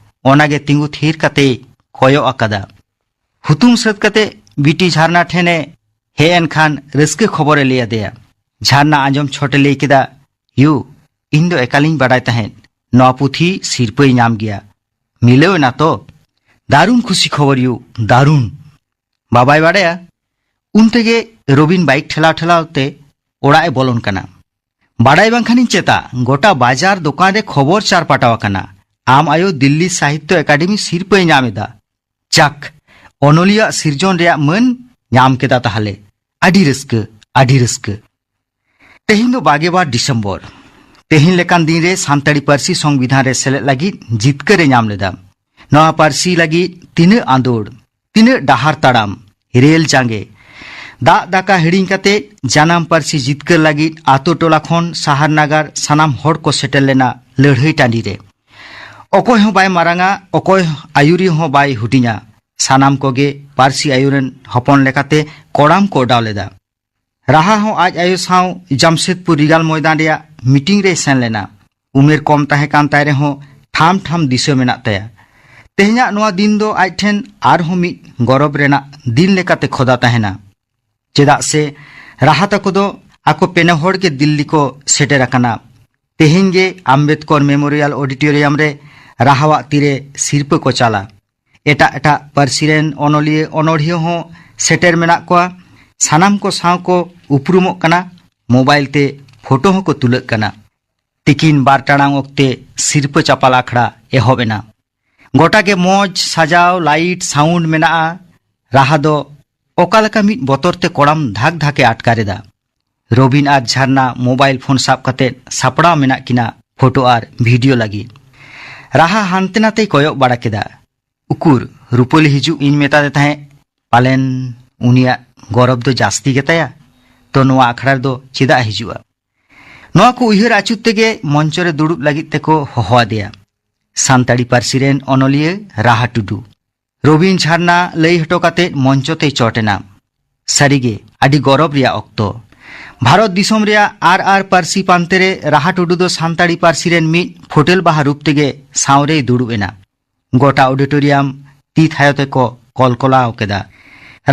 ᱚᱱᱟᱜᱮ ᱛᱤᱸᱜᱩ ᱛᱷᱤᱨ ᱠᱟᱛᱮᱭ ᱠᱚᱭᱚᱜ ᱟᱠᱟᱫᱟ᱾ ᱦᱩᱛᱩᱢ ᱥᱟᱹᱛ ᱠᱟᱛᱮ ᱵᱤᱴᱤ ᱡᱷᱟᱨᱱᱟ ᱴᱷᱮᱱᱮ ᱦᱮᱡ ᱮᱱ ᱠᱷᱟᱱ ᱨᱟᱹᱥᱠᱟᱹ ᱠᱷᱚᱵᱚᱨᱮ ᱞᱟᱹᱭ ᱟᱫᱮᱭᱟ᱾ ᱡᱷᱟᱨᱱᱟ ᱟᱸᱡᱚᱢ ᱪᱷᱚᱴᱮ ᱞᱟᱹᱭ ᱠᱮᱫᱟ, "ᱭᱩ, ᱤᱧ ᱫᱚ ᱮᱠᱟᱞᱤᱧ ᱵᱟᱰᱟᱭ ᱛᱟᱦᱮᱸᱫ ᱱᱚᱣᱟ ᱯᱩᱛᱷᱤ ᱥᱤᱨᱯᱟᱹᱭ ᱧᱟᱢ ᱜᱮᱭᱟ᱾ ᱢᱤᱞᱟᱹᱣ ᱮᱱᱟ ᱛᱚ? ᱫᱟᱨᱩᱱ ᱠᱷᱩᱥᱤ ᱠᱷᱚᱵᱚᱨ ᱭᱩ, ᱫᱟᱨᱩᱱ!" ᱵᱟᱵᱟᱭ ᱵᱟᱰᱟᱭᱟ, ᱩᱱ ᱛᱮᱜᱮ ᱨᱚᱵᱤᱱ ᱵᱟᱭᱤᱠ ᱴᱷᱮᱞᱟᱣ ᱴᱷᱮᱞᱟᱣ ᱛᱮ ᱚᱲᱟᱜ ᱮ ᱵᱚᱞᱚᱱ ᱠᱟᱱᱟ᱾ "ᱵᱟᱰᱟᱭ ᱵᱟᱝᱠᱷᱟᱱᱤᱧ ᱪᱮᱛᱟ, ᱜᱚᱴᱟ ᱵᱟᱡᱟᱨ ᱫᱚᱠᱟᱱ ᱨᱮ ᱠᱷᱚᱵᱚᱨ ᱪᱟᱨᱯᱟᱴᱟᱣ ᱟᱠᱟᱱᱟ, ᱟᱢ ᱟᱭᱳ ᱫᱤᱞᱞᱤ ᱥᱟᱦᱤᱛᱛᱚ ᱮᱠᱟᱰᱮᱢᱤ ᱥᱤᱨᱯᱟᱹᱭ ᱧᱟᱢ ᱮᱫᱟ᱾ ᱪᱟᱠ, ᱚᱱᱚᱞᱤᱭᱟᱹᱣᱟᱜ ᱥᱤᱨᱡᱚᱱ ᱨᱮᱭᱟᱜ ᱢᱟᱹᱱ ᱧᱟᱢ ᱠᱮᱫᱟ ᱛᱟᱦᱞᱮ᱾ ᱟᱹᱰᱤ ᱨᱟᱹᱥᱠᱟᱹ, ᱟᱹᱰᱤ ᱨᱟᱹᱥᱠᱟᱹ!" ᱛᱮᱦᱮᱧ ᱫᱚ ᱵᱟᱜᱮ ᱵᱟᱨ ᱰᱤᱥᱮᱢᱵᱚᱨ᱾ ᱛᱮᱦᱮᱧ ᱞᱮᱠᱟᱱ ᱫᱤᱱ ᱨᱮ ᱥᱟᱱᱛᱟᱲᱤ ᱯᱟᱹᱨᱥᱤ ᱥᱚᱝᱵᱤᱫᱷᱟᱱ ᱨᱮ ᱥᱮᱞᱮᱫ ᱞᱟᱹᱜᱤᱫ ᱡᱤᱛᱠᱟᱹᱨ ᱮ ᱧᱟᱢ ᱞᱮᱫᱟ᱾ ᱱᱚᱣᱟ ᱯᱟᱹᱨᱥᱤ ᱞᱟᱹᱜᱤᱫ ᱛᱤᱱᱟᱹᱜ ᱟᱸᱫᱳᱲ, ᱛᱤᱱᱟᱹᱜ ᱰᱟᱦᱟᱨ ᱛᱟᱲᱟᱢ, ᱨᱮᱞ ᱡᱟᱸᱜᱮ, ᱫᱟᱜ ᱫᱟᱠᱟ ᱦᱤᱲᱤᱧ ᱠᱟᱛᱮ ᱡᱟᱱᱟᱢ ᱯᱟᱹᱨᱥᱤ ᱡᱤᱛᱠᱟᱹᱨ ᱞᱟᱹᱜᱤᱫ ᱟᱛᱳ ᱴᱚᱞᱟ ᱠᱷᱚᱱ ᱥᱟᱦᱟᱨ ᱱᱟᱜᱟᱨ ᱥᱟᱱᱟᱢ ᱦᱚᱲ ᱠᱚ ᱥᱮᱴᱮᱨ ᱞᱮᱱᱟ ᱞᱟᱹᱲᱦᱟᱹᱭ ᱴᱟᱺᱰᱤ ᱨᱮ᱾ ᱚᱠᱚᱭ ᱦᱚᱸ ᱵᱟᱭ ᱢᱟᱨᱟᱝᱟ, ᱚᱠᱚᱭ ᱟᱹᱭᱩᱨᱤᱭᱟᱹ ᱦᱚᱸ ᱵᱟᱭ ᱦᱩᱰᱤᱧᱟ᱾ ᱥᱟᱱᱟᱢ ᱠᱚᱜᱮ ᱯᱟᱹᱨᱥᱤ ᱟᱹᱭᱩᱨᱮᱱ ᱦᱚᱯᱚᱱ ᱞᱮᱠᱟᱛᱮ ᱠᱚᱲᱟᱢ ᱠᱚ ᱚᱰᱟᱣ ᱞᱮᱫᱟ᱾ ᱨᱟᱦᱟ ᱦᱚᱸ ᱟᱡ ᱟᱭᱳ ᱥᱟᱶ ᱡᱟᱢᱥᱮᱫᱽᱯᱩᱨ ᱨᱤᱜᱟᱞ ᱢᱚᱭᱫᱟᱱ ᱨᱮᱭᱟᱜ ᱢᱤᱴᱤᱝ ᱨᱮᱭ ᱥᱮᱱ ᱞᱮᱱᱟ᱾ ᱩᱢᱮᱨ ᱠᱚᱢ ᱛᱟᱦᱮᱸ ᱠᱟᱱ ᱛᱟᱭ ᱨᱮᱦᱚᱸ ᱴᱷᱟᱢ ᱴᱷᱟᱢ ᱫᱤᱥᱟᱹ ᱢᱮᱱᱟᱜ ᱛᱟᱭᱟ᱾ ᱛᱮᱦᱮᱧᱟᱜ ᱱᱚᱣᱟ ᱫᱤᱱ ᱫᱚ ᱟᱡ ᱴᱷᱮᱱ ᱟᱨᱦᱚᱸ ᱢᱤᱫ ᱜᱚᱨᱚᱵᱽ ᱨᱮᱱᱟᱜ ᱫᱤᱱ ᱞᱮᱠᱟᱛᱮ ᱠᱷᱚᱫᱟ ᱛᱟᱦᱮᱱᱟ᱾ ᱪᱮᱫᱟᱜ ᱥᱮ ᱨᱟᱦᱟ ᱛᱟᱠᱚ ᱫᱚ ᱟᱠᱚ ᱯᱮᱱᱮ ᱦᱚᱲ ᱜᱮ ᱫᱤᱞᱞᱤ ᱠᱚ ᱥᱮᱴᱮᱨ ᱟᱠᱟᱱᱟ᱾ ᱛᱮᱦᱮᱧ ᱜᱮ ᱟᱢᱵᱮᱫᱠᱚᱨ ᱢᱮᱢᱳᱨᱤᱭᱟᱞ ᱚᱰᱤᱴᱳᱨᱤᱭᱟᱢ ᱨᱮ ᱨᱟᱦᱟᱣᱟᱜ ᱛᱤᱨᱮ ᱥᱤᱨᱯᱟᱹ ᱠᱚ ᱪᱟᱞᱟ᱾ ᱮᱴᱟᱜ ᱮᱴᱟᱜ ᱯᱟᱹᱨᱥᱤ ᱨᱮᱱ ᱚᱱᱚᱞᱤᱭᱟᱹ ᱚᱱᱚᱲᱦᱤᱭᱟᱹ ᱦᱚᱸ ᱥᱮᱴᱮᱨ ᱢᱮᱱᱟᱜ ᱠᱚᱣᱟ᱾ ᱥᱟᱱᱟᱢ ᱠᱚ ᱥᱟᱶ ᱠᱚ ᱩᱯᱨᱩᱢᱚᱜ ᱠᱟᱱᱟ, ᱢᱳᱵᱟᱭᱤᱞ ᱛᱮ ᱯᱷᱳᱴᱳ ᱦᱚᱸᱠᱚ ᱛᱩᱞᱟᱹᱜ ᱠᱟᱱᱟ᱾ ᱛᱤᱠᱤᱱ ᱵᱟᱨ ᱴᱟᱲᱟᱝ ᱚᱠᱛᱮ ᱥᱤᱨᱯᱟᱹ ᱪᱟᱯᱟᱞ ᱟᱠᱷᱲᱟ ᱮᱦᱚᱵ ᱮᱱᱟ᱾ ᱜᱚᱴᱟ ᱜᱮ ᱢᱚᱡᱽ ᱥᱟᱡᱟᱣ, ᱞᱟᱭᱤᱴ, ᱥᱟᱣᱩᱱᱰ ᱢᱮᱱᱟᱜᱼᱟ᱾ ᱨᱟᱦᱟ ᱫᱚ ᱚᱠᱟ ᱞᱮᱠᱟ ᱢᱤᱫ ᱵᱚᱛᱚᱨ ᱛᱮ ᱠᱚᱲᱟᱢ ᱫᱷᱟᱠ ᱫᱷᱟᱠᱮ ᱟᱴᱠᱟᱨ ᱮᱫᱟ᱾ ᱨᱚᱵᱤᱱ ᱟᱨ ᱡᱷᱟᱨᱱᱟ ᱢᱳᱵᱟᱭᱤᱞ ᱯᱷᱳᱱ ᱥᱟᱵ ᱠᱟᱛᱮ ᱥᱟᱯᱲᱟᱣ ᱢᱮᱱᱟᱜ ᱠᱤᱱᱟ ᱯᱷᱳᱴᱳ ᱟᱨ ᱵᱷᱤᱰᱤᱭᱳ ᱞᱟᱹᱜᱤᱫ᱾ ᱨᱟᱦᱟ ᱦᱟᱱᱛᱮ ᱱᱟᱛᱮᱭ ᱠᱚᱭᱚᱜ ᱵᱟᱲᱟ ᱠᱮᱫᱟ᱾ ᱩᱠᱩᱨ, ᱨᱩᱯᱟᱹᱞᱤ ᱦᱤᱡᱩᱜ ᱤᱧ ᱢᱮᱛᱟᱫᱮ ᱛᱟᱦᱮᱸᱫ, ᱯᱟᱞᱮᱱ ᱩᱱᱤᱭᱟᱜ ᱜᱚᱨᱚᱵᱽ ᱫᱚ ᱡᱟᱹᱥᱛᱤ ᱜᱮᱛᱟᱭᱟ, ᱛᱚ ᱱᱚᱣᱟ ᱟᱠᱷᱲᱟ ᱨᱮᱫᱚ ᱪᱮᱫᱟᱜ ᱦᱤᱡᱩᱜᱼᱟ? ᱱᱚᱣᱟ ᱠᱚ ᱩᱭᱦᱟᱹᱨ ᱟᱹᱪᱩᱨ ᱛᱮᱜᱮ ᱢᱚᱧᱪᱚ ᱨᱮ ᱫᱩᱲᱩᱵ ᱞᱟᱹᱜᱤᱫ ᱛᱮᱠᱚ ᱦᱚᱦᱚ ᱟᱫᱮᱭᱟ ᱥᱟᱱᱛᱟᱲᱤ ᱯᱟᱹᱨᱥᱤ ᱨᱮᱱ ᱚᱱᱚᱞᱤᱭᱟᱹ ᱨᱟᱦᱟ ᱴᱩᱰᱩ᱾ ᱨᱚᱵᱤᱱ ᱡᱷᱟᱨᱱᱟ ᱞᱟᱹᱭ ᱦᱚᱴᱚ ᱠᱟᱛᱮ ᱢᱚᱧᱪᱚ ᱛᱮᱭ ᱪᱚᱴ ᱮᱱᱟ᱾ ᱥᱟᱹᱨᱤᱜᱮ ᱟᱹᱰᱤ ᱜᱚᱨᱚᱵᱽ ᱨᱮᱭᱟᱜ ᱚᱠᱛᱚ᱾ ᱵᱷᱟᱨᱚᱛ ᱫᱤᱥᱚᱢ ᱨᱮᱭᱟᱜ ᱟᱨ ᱟᱨ ᱯᱟᱹᱨᱥᱤ ᱯᱟᱱᱛᱮ ᱨᱮ ᱨᱟᱦᱟ ᱴᱩᱰᱩ ᱫᱚ ᱥᱟᱱᱛᱟᱲᱤ ᱯᱟᱹᱨᱥᱤ ᱨᱮᱱ ᱢᱤᱫ ᱯᱷᱳᱴᱮᱞ ᱵᱟᱦᱟ ᱨᱩᱯ ᱛᱮᱜᱮ ᱥᱟᱶᱨᱮᱭ ᱫᱩᱲᱩᱵ ᱮᱱᱟ᱾ ᱜᱚᱴᱟ ᱚᱰᱤᱴᱳᱨᱤᱭᱟᱢ ᱛᱤ ᱛᱷᱟᱭᱚ ᱛᱮᱠᱚ ᱠᱚᱞᱠᱚᱞᱟᱣ ᱠᱮᱫᱟ᱾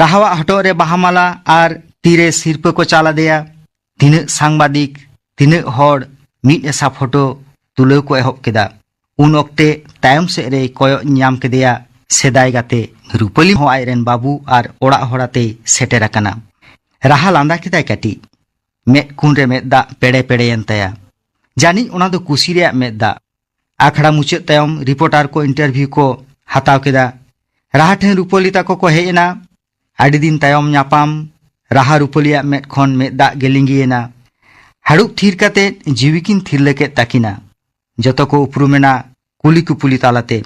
ᱨᱟᱦᱟᱣᱟᱜ ᱦᱚᱴᱚᱜ ᱨᱮ ᱵᱟᱦᱟ ᱢᱟᱞᱟ ᱟᱨ ᱛᱤᱨᱮ ᱥᱤᱨᱯᱟᱹ ᱠᱚ ᱪᱟᱞ ᱟᱫᱮᱭᱟ᱾ ᱛᱤᱱᱟᱹᱜ ᱥᱟᱝᱵᱟᱫᱤᱠ, ᱛᱤᱱᱟᱹᱜ ᱦᱚᱲ ᱢᱤᱫ ᱮᱥᱟ ᱯᱷᱳᱴᱳ ᱛᱩᱞᱟᱹᱣ ᱠᱚ ᱮᱦᱚᱵ ᱠᱮᱫᱟ᱾ ᱩᱱ ᱚᱠᱛᱮ ᱛᱟᱭᱚᱢ ᱥᱮᱫ ᱨᱮᱭ ᱠᱚᱭᱚᱜ ᱧᱟᱢ ᱠᱮᱫᱮᱭᱟ ᱥᱮᱫᱟᱭ ᱜᱟᱛᱮ ᱨᱩᱯᱟᱹᱞᱤ ᱦᱚᱸ ᱟᱡᱨᱮᱱ ᱵᱟᱹᱵᱩ ᱟᱨ ᱚᱲᱟᱜ ᱦᱚᱲ ᱟᱛᱮᱭ ᱥᱮᱴᱮᱨ ᱟᱠᱟᱱᱟ᱾ ᱨᱟᱦᱟ ᱞᱟᱸᱫᱟ ᱠᱮᱫᱟᱭ ᱠᱟᱹᱴᱤᱡ᱾ ᱢᱮᱫ ᱠᱩᱱ ᱨᱮ ᱢᱮᱫ ᱫᱟᱜ ᱯᱮᱲᱮ ᱯᱮᱲᱮᱭᱮᱱ ᱛᱟᱭᱟ᱾ ᱡᱟᱹᱱᱤᱡ ᱚᱱᱟ ᱫᱚ ᱠᱩᱥᱤ ᱨᱮᱭᱟᱜ ᱢᱮᱫ ᱫᱟᱜ᱾ ᱟᱠᱷᱲᱟ ᱢᱩᱪᱟᱹᱫ ᱛᱟᱭᱚᱢ ᱨᱤᱯᱳᱨᱴᱟᱨ ᱠᱚ ᱤᱱᱴᱟᱨᱵᱷᱤᱭᱩ ᱠᱚ ᱦᱟᱛᱟᱣ ᱠᱮᱫᱟ᱾ ᱨᱟᱦᱟ ᱴᱷᱮᱱ ᱨᱩᱯᱟᱹᱞᱤ ᱛᱟᱠᱚ ᱠᱚ ᱦᱮᱡ ᱮᱱᱟ᱾ ᱟᱹᱰᱤ ᱫᱤᱱ ᱛᱟᱭᱚᱢ ᱧᱟᱯᱟᱢ᱾ ᱨᱟᱦᱟ ᱨᱩᱯᱟᱹᱞᱤᱭᱟᱜ ᱢᱮᱫ ᱠᱷᱚᱱ ᱢᱮᱫ ᱫᱟᱜ ᱜᱮ ᱞᱤᱸᱜᱤᱭᱮᱱᱟ᱾ ᱦᱟᱹᱲᱩᱵ ᱛᱷᱤᱨ ᱠᱟᱛᱮ ᱡᱤᱣᱤ ᱠᱤᱱ ᱛᱷᱤᱨᱞᱟᱹ ᱠᱮᱫ ᱛᱟᱹᱠᱤᱱᱟ᱾ ᱡᱚᱛᱚ ᱠᱚ ᱩᱯᱨᱩᱢᱮᱱᱟ ᱠᱩᱞᱤ ᱠᱩᱯᱩᱞᱤ ᱛᱟᱞᱟᱛᱮ᱾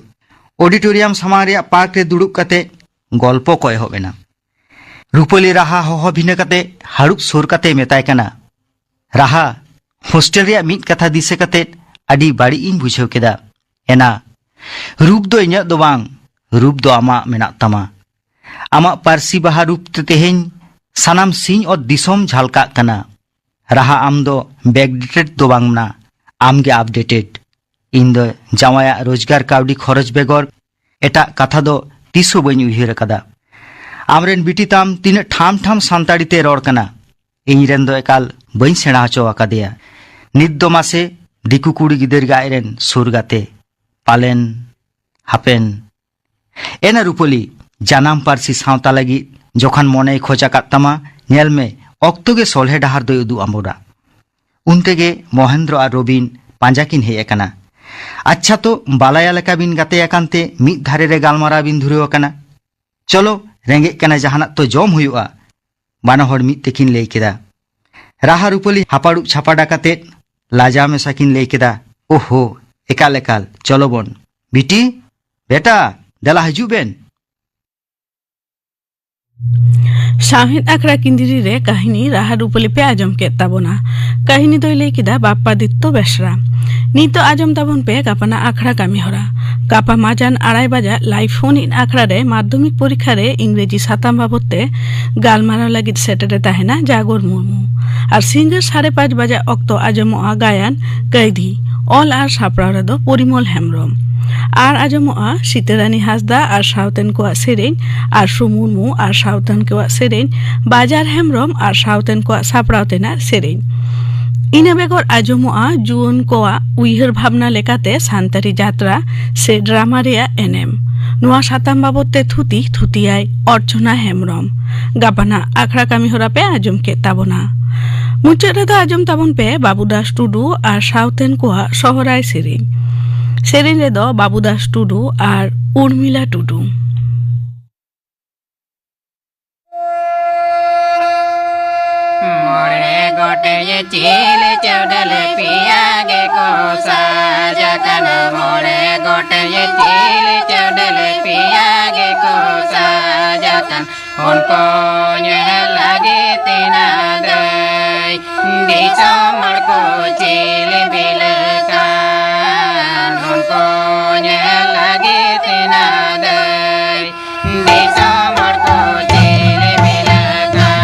ᱚᱰᱤᱴᱳᱨᱤᱭᱟᱢ ᱥᱟᱢᱟᱝ ᱨᱮᱭᱟᱜ ᱯᱟᱨᱠ ᱨᱮ ᱫᱩᱲᱩᱵ ᱠᱟᱛᱮ ᱜᱚᱞᱯᱚ ᱠᱚ ᱮᱦᱚᱵ ᱮᱱᱟ᱾ ᱨᱩᱯᱟᱹᱞᱤ ᱨᱟᱦᱟ ᱦᱚᱦᱚ ᱵᱷᱤᱱᱟᱹ ᱠᱟᱛᱮ ᱦᱟᱹᱨᱩᱵ ᱥᱩᱨ ᱠᱟᱛᱮ ᱢᱮᱛᱟᱭ ᱠᱟᱱᱟ, "ᱨᱟᱦᱟ, ᱦᱳᱥᱴᱮᱞ ᱨᱮᱭᱟᱜ ᱢᱤᱫ ᱠᱟᱛᱷᱟ ᱫᱤᱥᱟᱹ ᱠᱟᱛᱮ ᱟᱹᱰᱤ ᱵᱟᱹᱲᱤᱡ ᱤᱧ ᱵᱩᱡᱷᱟᱹᱣ ᱠᱮᱫᱟ᱾ ᱮᱱᱟ, ᱨᱩᱯ ᱫᱚ ᱤᱧᱟᱹᱜ ᱫᱚ ᱵᱟᱝ, ᱨᱩᱯ ᱫᱚ ᱟᱢᱟᱜ ᱢᱮᱱᱟᱜ ᱛᱟᱢᱟ᱾ ᱟᱢᱟᱜ ᱯᱟᱹᱨᱥᱤ ᱵᱟᱦᱟ ᱨᱩᱯ ᱛᱮ ᱛᱮᱦᱮᱧ ᱥᱟᱱᱟᱢ ᱥᱤᱧ ᱚᱛ ᱫᱤᱥᱚᱢ ᱡᱷᱟᱞᱠᱟᱜ ᱠᱟᱱᱟ᱾ ᱨᱟᱦᱟ, ᱟᱢ ᱫᱚ backdated ᱫᱚ ᱵᱟᱝ ᱠᱟᱱᱟ, ᱟᱢ ᱜᱮ updated᱾ ᱤᱧ ᱫᱚ ᱡᱟᱶᱟᱭᱟᱜ ᱨᱳᱡᱽᱜᱟᱨ ᱠᱟᱹᱣᱰᱤ ᱠᱷᱚᱨᱚᱪ ᱵᱮᱜᱚᱨ ᱮᱴᱟᱜ ᱠᱟᱛᱷᱟ ᱫᱚ ᱛᱤᱥ ᱦᱚᱸ ᱵᱟᱹᱧ ᱩᱭᱦᱟᱹᱨ ᱟᱠᱟᱫᱟ᱾ ᱟᱢᱨᱮᱱ ᱵᱤᱴᱤ ᱛᱟᱢ ᱛᱤᱱᱟᱹᱜ ᱴᱷᱟᱢ ᱴᱷᱟᱢ ᱥᱟᱱᱛᱟᱲᱤ ᱛᱮ ᱨᱚᱲ ᱠᱟᱱᱟ, ᱤᱧ ᱨᱮᱱ ᱫᱚ ᱮᱠᱟᱞ ᱵᱟᱹᱧ ᱥᱮᱬᱟ ᱦᱚᱪᱚ ᱟᱠᱟᱫᱮᱭᱟ᱾ ᱱᱤᱛ ᱫᱚ ᱢᱟᱥᱮ ᱫᱤᱠᱩ ᱠᱩᱲᱤ ᱜᱤᱫᱟᱹᱨ ᱜᱮ ᱟᱡ ᱨᱮᱱ ᱥᱩᱨ ᱜᱟᱛᱮ᱾ ᱯᱟᱞᱮᱱ, ᱦᱟᱯᱮᱱ᱾ ᱮᱱᱟ ᱨᱩᱯᱟᱹᱞᱤ, ᱡᱟᱱᱟᱢ ᱯᱟᱹᱨᱥᱤ ᱥᱟᱶᱛᱟ ᱞᱟᱹᱜᱤᱫ ᱡᱚᱠᱷᱚᱱ ᱢᱚᱱᱮᱭ ᱠᱷᱚᱡ ᱟᱠᱟᱫ ᱛᱟᱢᱟ, ᱧᱮᱞ ᱢᱮ, ᱚᱠᱛᱚ ᱜᱮ ᱥᱚᱞᱦᱮ ᱰᱟᱦᱟᱨ ᱫᱚᱭ ᱩᱫᱩᱜ ᱟᱵᱚᱱᱟ᱾" ᱩᱱᱛᱮᱜᱮ ᱢᱚᱦᱮᱱᱫᱨᱚ ᱟᱨ ᱨᱚᱵᱤᱱ ᱯᱟᱸᱡᱟ ᱠᱤᱱ ᱦᱮᱡ ᱟᱠᱟᱱᱟ᱾ "ᱟᱪᱪᱷᱟ ᱛᱚ, ᱵᱟᱞᱟᱭᱟ ᱞᱮᱠᱟ ᱵᱤᱱ ᱜᱟᱛᱮ ᱟᱠᱟᱱ ᱛᱮ ᱢᱤᱫ ᱫᱷᱟᱨᱮ ᱨᱮ ᱜᱟᱞᱢᱟᱨᱟᱣ ᱵᱤᱱ ᱫᱷᱩᱨᱟᱹᱣ ᱟᱠᱟᱱᱟ᱾ ᱪᱚᱞᱚ, ᱨᱮᱸᱜᱮᱡ ᱠᱟᱱᱟ, ᱡᱟᱦᱟᱱᱟᱜ ᱛᱚ ᱡᱚᱢ ᱦᱩᱭᱩᱜᱼᱟ", ᱵᱟᱱᱟ ᱦᱚᱲ ᱢᱤᱫ ᱛᱮᱠᱤᱱ ᱞᱟᱹᱭ ᱠᱮᱫᱟ᱾ ᱨᱟᱦᱟ ᱨᱩᱯᱟᱹᱞᱤ ᱦᱟᱯᱟᱲᱩᱵ ᱪᱷᱟᱯᱟᱰᱟ ᱠᱟᱛᱮ ᱞᱟᱡᱟᱣ ᱢᱮᱥᱟ ᱠᱤᱱ ᱞᱟᱹᱭ ᱠᱮᱫᱟ, "ᱳᱦᱳ, ᱮᱠᱟᱞ ᱮᱠᱟᱞ, ᱪᱚᱞᱚ ᱵᱚᱱ᱾ ᱵᱤᱴᱤ, ᱵᱮᱴᱟ, ᱫᱮᱞᱟ ᱦᱤᱡᱩᱜ ᱵᱮᱱ᱾" ᱥᱟᱶᱦᱮᱫ ᱟᱠᱷᱲᱟ ᱠᱤᱸᱫᱽᱨᱤ ᱨᱮ ᱠᱟᱹᱦᱱᱤ ᱨᱟᱦᱟ ᱨᱩᱯᱟᱹᱞᱤ ᱯᱮ ᱟᱸᱡᱚᱢ ᱠᱮᱫ ᱛᱟᱵᱚᱱᱟ᱾ ᱠᱟᱹᱦᱱᱤ ᱫᱚᱭ ᱞᱟᱹᱭ ᱠᱮᱫᱟ ᱵᱟᱯᱯᱟᱫᱤᱛᱛᱚ ᱵᱮᱥᱨᱟ᱾ ᱱᱤᱛᱚᱜ ᱟᱸᱡᱚᱢ ᱛᱟᱵᱚᱱ ᱯᱮ ᱜᱟᱯᱟᱱᱟᱜ ᱟᱠᱷᱲᱟ ᱠᱟᱹᱢᱤ ᱦᱚᱨᱟ᱾ ᱜᱟᱯᱟ ᱢᱟᱡᱟᱱ ᱟᱲᱟᱭ ᱵᱟᱡᱟᱜ live phone in ᱟᱠᱷᱲᱟ ᱨᱮ ᱢᱟᱫᱽᱫᱷᱚᱢᱤᱠ ᱯᱚᱨᱤᱠᱠᱷᱟ ᱨᱮ ᱤᱝᱨᱮᱡᱤ ᱥᱟᱛᱟᱢ ᱵᱟᱵᱚᱛ ᱛᱮ ᱜᱟᱞᱢᱟᱨᱟᱣ ᱞᱟᱹᱜᱤᱫ ᱥᱮᱴᱮᱨ ᱨᱮ ᱛᱟᱦᱮᱱᱟ ᱡᱟᱜᱚᱨ ᱢᱩᱨᱢᱩ᱾ ᱟᱨ ᱥᱤᱸᱜᱟᱹᱲ ᱥᱟᱲᱮ ᱯᱟᱸᱪ ᱵᱟᱡᱟᱜ ᱚᱠᱛᱚ ᱟᱸᱡᱚᱢᱚᱜᱼᱟ ᱜᱟᱭᱟᱱ ᱠᱟᱹᱭᱫᱷᱤ, ᱚᱞ ᱟᱨ ᱥᱟᱯᱲᱟᱣ ᱨᱮᱫᱚ ᱯᱚᱨᱤᱢᱚᱞ ᱦᱮᱢᱵᱽᱨᱚᱢ᱾ ᱟᱨ ᱟᱸᱡᱚᱢᱚᱜᱼᱟ ᱥᱤᱛᱟᱹᱨᱟᱱᱤ ᱦᱟᱸᱥᱫᱟ ᱟᱨ ᱥᱟᱶᱛᱮᱱ ᱠᱚᱣᱟᱜ ᱥᱮᱨᱮᱧ, ᱟᱨ ᱥᱩ ᱢᱩᱨᱢᱩ ᱟᱨ ᱥᱟᱶᱛᱮᱱ ᱠᱚᱣᱟᱜ ᱥᱮᱨᱮᱧ, ᱵᱟᱡᱟᱨ ᱦᱮᱢᱵᱽᱨᱚᱢ ᱟᱨ ᱥᱟᱶᱛᱮᱱ ᱠᱚᱣᱟᱜ ᱥᱟᱯᱲᱟᱣ ᱛᱮᱱᱟᱜ ᱥᱮᱨᱮᱧ᱾ ᱤᱱᱟᱹ ᱵᱮᱜᱚᱨ ᱟᱸᱡᱚᱢᱚᱜᱼᱟ ᱡᱩᱣᱟᱹᱱ ᱠᱚᱣᱟᱜ ᱩᱭᱦᱟᱹᱨ ᱵᱷᱟᱵᱽᱱᱟ ᱞᱮᱠᱟᱛᱮ ᱥᱟᱱᱛᱟᱲᱤ ᱡᱟᱛᱨᱟ ᱥᱮ ᱰᱨᱟᱢᱟ ᱨᱮᱭᱟᱜ ᱮᱱᱮᱢ᱾ ᱱᱚᱣᱟ ᱥᱟᱛᱟᱢ ᱵᱟᱵᱚᱛ ᱛᱮ ᱛᱷᱩᱛᱤ ᱛᱷᱩᱛᱤᱭᱟᱭ ᱚᱨᱪᱚᱱᱟ ᱦᱮᱢᱵᱽᱨᱚᱢ᱾ ᱜᱟᱯᱟᱱᱟᱜ ᱟᱠᱷᱲᱟ ᱠᱟᱹᱢᱤ ᱦᱚᱨᱟ ᱯᱮ ᱟᱸᱡᱚᱢ ᱠᱮᱫ ᱛᱟᱵᱚᱱᱟ᱾ ᱢᱩᱪᱟᱹᱫ ᱨᱮᱫᱚ ᱟᱸᱡᱚᱢ ᱛᱟᱵᱚᱱ ᱯᱮ ᱵᱟᱹᱵᱩ ᱫᱟᱥ ᱴᱩᱰᱩ ᱟᱨ ᱥᱟᱶᱛᱮᱱ ᱠᱚᱣᱟᱜ ᱥᱚᱦᱨᱟᱭ ᱥᱮᱨᱮᱧ᱾ ᱥᱮᱨᱮᱧ ᱨᱮᱫᱚ ᱵᱟᱹᱵᱩ ᱫᱟᱥ ᱴᱩᱰᱩ ᱟᱨ ᱩᱨᱢᱤᱞᱟ ᱴᱩᱰᱩ᱾ ᱢᱚᱬᱮ ᱜᱚᱴᱮᱡ ᱪᱤᱞ ᱪᱟᱹᱰᱟᱹᱞ ᱯᱮᱭᱟ ᱜᱮᱠᱚ ᱥᱟᱡ ᱟᱠᱟᱱᱟ᱾ ᱢᱚᱬᱮ ᱜᱚᱴᱮᱡ ᱪᱤᱞ ᱪᱟᱹᱰᱟᱹᱞ ᱯᱮᱭᱟ ᱜᱮᱠᱚ ᱥᱟᱡ ᱦᱚᱱ ᱠᱚ ᱧᱮᱞ ᱞᱟᱹᱜᱤᱫ ᱛᱤᱱᱟᱹᱜ ᱫᱟᱹᱭ, ᱫᱤᱥᱚᱢ ᱦᱚᱲ ᱠᱚ ᱪᱤᱞᱤ ᱵᱤᱞᱟᱹᱜ ᱠᱟᱱ᱾ ᱦᱚᱱ ᱠᱚ ᱧᱮᱞ ᱞᱟᱹᱜᱤᱫ ᱛᱤᱱᱟᱹᱜ ᱫᱟᱹᱭ, ᱫᱤᱥᱚᱢ ᱦᱚᱲ ᱠᱚ ᱪᱤᱞᱤ ᱵᱤᱞᱟᱹᱜ ᱠᱟᱱ᱾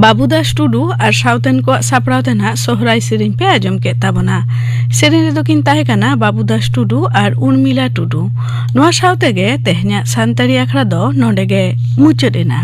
ᱵᱟᱹᱵᱩ ᱫᱟᱥ ᱴᱩᱰᱩ ᱟᱨ ᱥᱟᱶᱛᱮᱱ ᱠᱚᱣᱟᱜ ᱥᱟᱯᱲᱟᱣ ᱛᱮ ᱱᱟᱦᱟᱜ ᱥᱚᱦᱨᱟᱭ ᱥᱮᱨᱮᱧ ᱯᱮ ᱟᱸᱡᱚᱢ ᱠᱮᱫ ᱛᱟᱵᱚᱱᱟ᱾ ᱥᱮᱨᱮᱧ ᱨᱮᱫᱚ ᱠᱤᱱ ᱛᱟᱦᱮᱸ ᱠᱟᱱᱟ ᱵᱟᱹᱵᱩ ᱫᱟᱥ ᱴᱩᱰᱩ ᱟᱨ ᱩᱨᱢᱤᱞᱟ ᱴᱩᱰᱩ᱾ ᱱᱚᱣᱟ ᱥᱟᱶ ᱛᱮᱜᱮ ᱛᱮᱦᱮᱧᱟᱜ ᱥᱟᱱᱛᱟᱲᱤ ᱟᱠᱷᱲᱟ ᱫᱚ ᱱᱚᱰᱮ ᱜᱮ ᱢᱩᱪᱟᱹᱫ ᱮᱱᱟ᱾